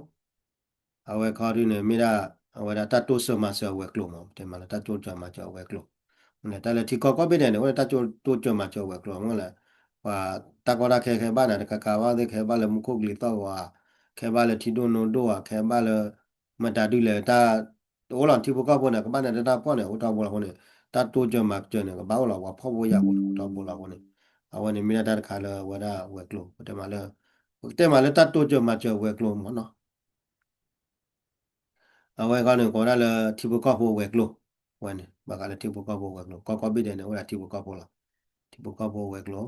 အဝဲခီဒုန့ၣ် မ့ၢ်ဒၣ် အဝဲဒၣ်တၢ်တိစၢၤမၤစၢၤအဝဲၤကျိၤမး ပတဲမးလၢတၢ်တိစၢၤမၤစၢၤအဝဲၤကျိၤ, တၢ်လၢထံကီၢ်ကိးဘ့ၣ်ဒဲးန့ၣ် အိၣ်လၢတၢ်တိစၢၤမၤစၢၤအဝဲၤကျိၤ မ့ၢ်လၢ ပှၤတၢ်ကီတၢ်ခဲခဲဘၣ်န့ၣ် တကးကးဘၣ်သ့ၣ် ခဲဘၣ်လၢမူခိၣ်ကလံၤသီၣ်ဂီၤဧါ, ခဲဘၣ်လၢထံဒိၣ်နိဒိၣ်ဧါ, ခဲဘၣ်လၢ မတၤဒုလဲၣ်တၢ် တအိၣ်လီၤထံဖိကီၢ်ဖိန့ၣ် ကဘၣ်န့ၣ်တၢ်တၢ်ပီၣ်န့ၣ် အိၣ်ထီဘိလီၤအဃိန့ၣ် တၢ်တိစၢၤမၤစၢၤန့ၣ် ကဘၣ်အိၣ်လီၤ ပှၤဖှီၣ်ဖိယာ်ဖိန့ၣ် အိၣ်ထီဘိလီၤအဃိန့ၣ် အဝဲန့ၣ်မ့ၢ်ဒၣ်တၢ်တခါလၢအဝဲဒၣ်ဝဲၤကျိၤ ပတဲမးလၢ ပကတဲမးလၢတၢ်တိစၢၤမၤစၢၤဝဲၤကျိၤမးနီၤ. အဝဲခီန့ၣ် ကိးဝဲဒၣ်လၢထံဖိကီၢ်ဖိဝဲၤကျိၤ, ဝဲန့ၣ် ဘၣ်ဃးလၢထံဖိကီၢ်ဖိဝဲၤကျိၤ ကီၢ်ကိးဘ့ၣ်ဒဲးန့ၣ် အိၣ်ဒၣ်ထံဖိကီၢ်ဖိလီၤ. ထံဖိကီၢ်ဖိဝဲၤကျိၤ,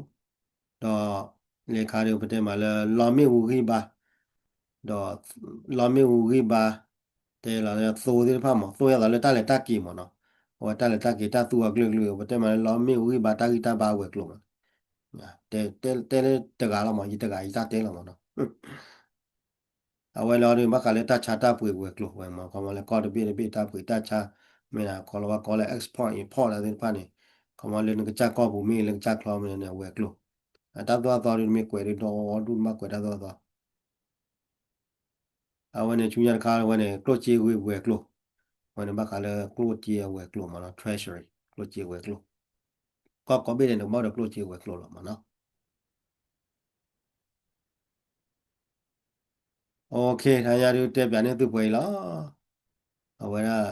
ဒီးလၢခါဒီး ပတဲမးလၢလီမ့ၣ်အူဂံၢ်ဘါ, ဒီးလီမ့ၣ်အူဂံၢ်ဘါ တဲလီၤလၢသိသ့ၣ်တဖၣ်မး သိယသးလၢတၢ်လဲၤတၢ်က့ၤမးနီၤ, အဝဲတၢ်လဲၤတၢ်က့ၤတၢ်သူအကလုာ်ကလုာ် ပတဲမးလၢလီမ့ၣ်အူဂံၢ်ဘါတၢ်ဂံၢ်တၢ်ဘါဝဲၤကျိၤမး, တဲလၢတဂၤလီၤမး ယတဂၤယတၢ်တဲလီၤမးနီၤ. အဝဲလီၤဒီး ဘၣ်ဃးလၢတၢ်ဆါတၢ်ပှ့ၤဝဲၤကျိၤဝဲမး ခီမီလၢကီၢ်တဘ့ၣ်တဘ့ၣ်တၢ်ပှ့ၤတၢ်ဆါ မ့ၢ်ဒၣ်ကီလီၤဝဲကီလၢ export import သ့ၣ်တဖၣ်န့ၣ် ခီမီလၢနကစၢ်ကီၢ်ပူၤမ့ၢ်လၢကစၢ်ချီမ့ၢ်န့ၣ် ဝဲၤကျိၤ, တၢ်သိၣ်တၢ်သီဒုးမ့ၢ်ကွဲးဒုးဒီဒူၣ်မးကွဲးတၢ်သိၣ်တၢ်သီ အဝဲန့ၣ်ဆူညါတခါဝဲန့ၣ် ကျိၣ်စ့ဝ့ၤဝဲၤကျိၤ, ဝဲန့ၣ်ဘၣ်ဃးလၢကျိၣ်စ့ဝဲၤကျိၤမးနီၤ treasury ကျိၣ်စ့ဝဲၤကျိၤ, ကီၢ်ကိးဘ့ၣ်ဒဲးန့ၣ် ဘၣ်ဒီးကျိၣ်စ့ဝဲၤကျိၤလီၤမးနီၤ. OK တဟါညါဒုးတဲပၠးန့ၢ်သုပှဲၤအံၤလီၤ. အဝဲဒၣ်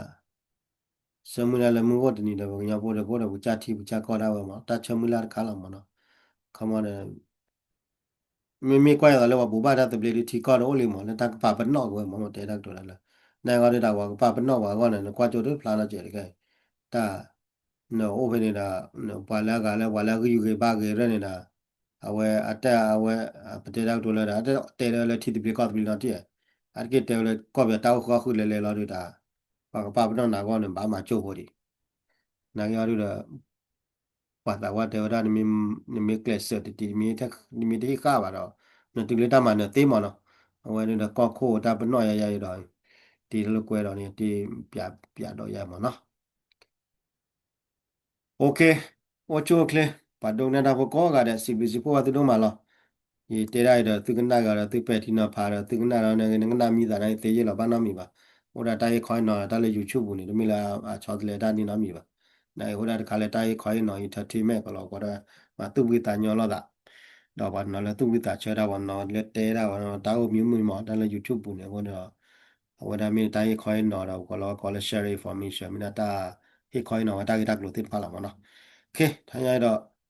ဆၢမုၢ်လၢ်လၢမုၢ်ဂီၢ်တနံၤဒီး ပကညီဖိဒီးကအိၣ်ဒီးပကစၢ်ထံပကစၢ်ကီၢ်ဒၣ်ဝဲမး တၢ်ဆၢမုၢ်လၢ်တခါလီၤမးနီၤ. ခီမီဒီး မ့မ့ၢ်ကွၢ်ယသးလၢပှၤဘိးဘၣ်တၢ်သဘျ့ဒုးထံကီၢ်ဒီးအိၣ်လံမး လၢတၢ်ကပာ်ပနီၣ်က့ၤဝဲမး တဲတၢ်ကတိၤတၢ်လၢ နဂီၢ်ဒုးတၢ်ပှၤကပာ်ပနီၣ်ပှၤအဂီၢ်န့ၣ် နကွၢ်ကၠိတဖျါနီတစဲးတကဲ တၢ် နအိၣ်ဖဲန့ၣ်ဒီး ပှၤလၢအဂၤလၢပှၤလၢအဂံၢ်ယုၢ်ဂ့ၤဘါဂ့ၤရဲၣ်န့ၣ်ဒီး အဝဲအတၢ်အဝဲ ပတဲတၢ်ကတိၤလၢဒီး အတတဲလၢလၢထံသဘျ့ကီၢ်သဘျ့နီတစဲး အတက့ၢ်တဲဝဲလၢကီၢ်ပယီၤတၢ်အိၣ်ဃီဃုာ်လဲၤလဲၤလီၤဒုးတၢ် ပှၤကပာ်ပနီၣ်နၤအဂီၢ်န့ၣ် ဘၣ်မၤကၠိဖိဒံး နာ်က့အီၤဒုးဒီး ပှၤသးဝါတဲဝဲဒၣ် နမ့ၢ်ကျဲးစၢးတတံၤ နမ့ၢ်တဟ့ၣ်ဃာ်ဘၣ်ဒီး နတုၤလၢတၢ်မၤနၢၤသ့မးနီၤ အဝဲဒုးဒီးကီၢ်ခိၣ်တၢ်ပနီၣ်ယါယါအံၤဒီး တ့လၢကွဲဒီးန့ၣ် တ့ပၠးဒီးယါမးနီၤ OK အိၣ်ဆူၣ်အိၣ်ချ့ ပှၤဒိကနၣ်တၢ်ဖိကိးဂၤဒဲး စံးဘျုးစံးဖှိၣ်ဝဲသုဒိၣ်မးလီၤ. ယတဲဒၣ်အံၤဒီး သုကနၣ်ဂၤဒီး သုပဲာ်ထံနီၤဖးဒီး သုကနၣ်ဒီး နကနၣ်မံသးန့ၣ် သ့ယ့ၢ်လီၤ ဘၣ်နီတမံၤဘၣ်. အိၣ်ဒၣ်တၢ်ဟ့ၣ်ခီဟ့ၣ်နီၤ တၢ်လၢ YouTube ပူၤန့ၣ် တမ့ၢ်လၢအဆီတလဲတၢ်န့ၣ်နီတမံၤဘၣ်. နအံၤအိၣ်ဒၣ်တခါလၢတၢ်ဟ့ၣ်ခီဟ့ၣ်နီၤ entertainment ကလီၤကီးဒီး မၤသူၣ်ဖှံသးညီလိာ်သး ဒီးပှၤနီၤလၢသူၣ်ဖှံသးဆၢတၢ် ပှၤနီၤလၢတဲဒၣ်ပှၤနီၤ တၢ်အိၣ်မံၤမုာ်မး တၢ်လၢ YouTube ပူၤန့ၣ် အဃိန့ၣ်ဒီး အဝဲဒၣ်မ့ၢ်တၢ်ဟ့ၣ်ခီဟ့ၣ်နီၤဒီး ကလီၤကီးလၢ share information မ့ၢ်ဒၣ်တၢ်ဟ့ၣ်ခီဟ့ၣ်နီၤဝဲတၢ်ဂ့ၢ်တၢ်ကျိၤသ့ၣ်တဖၣ်လီၤမးနီၤ. ခဲ တဟါညါအံၤ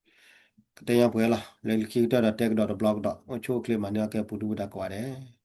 ဒီး ကတဲညါပှဲၤလီၤ လၢခံကတၢၢ်ဒီးတဲကဒီးတဘျီကဒီး အိၣ်ဆူၣ်အိၣ်ချ့မၤန့ၢ်အီၣ်ကဲ ပူၤဒုၣ်ပူၤဒါကိးဂၤဒဲး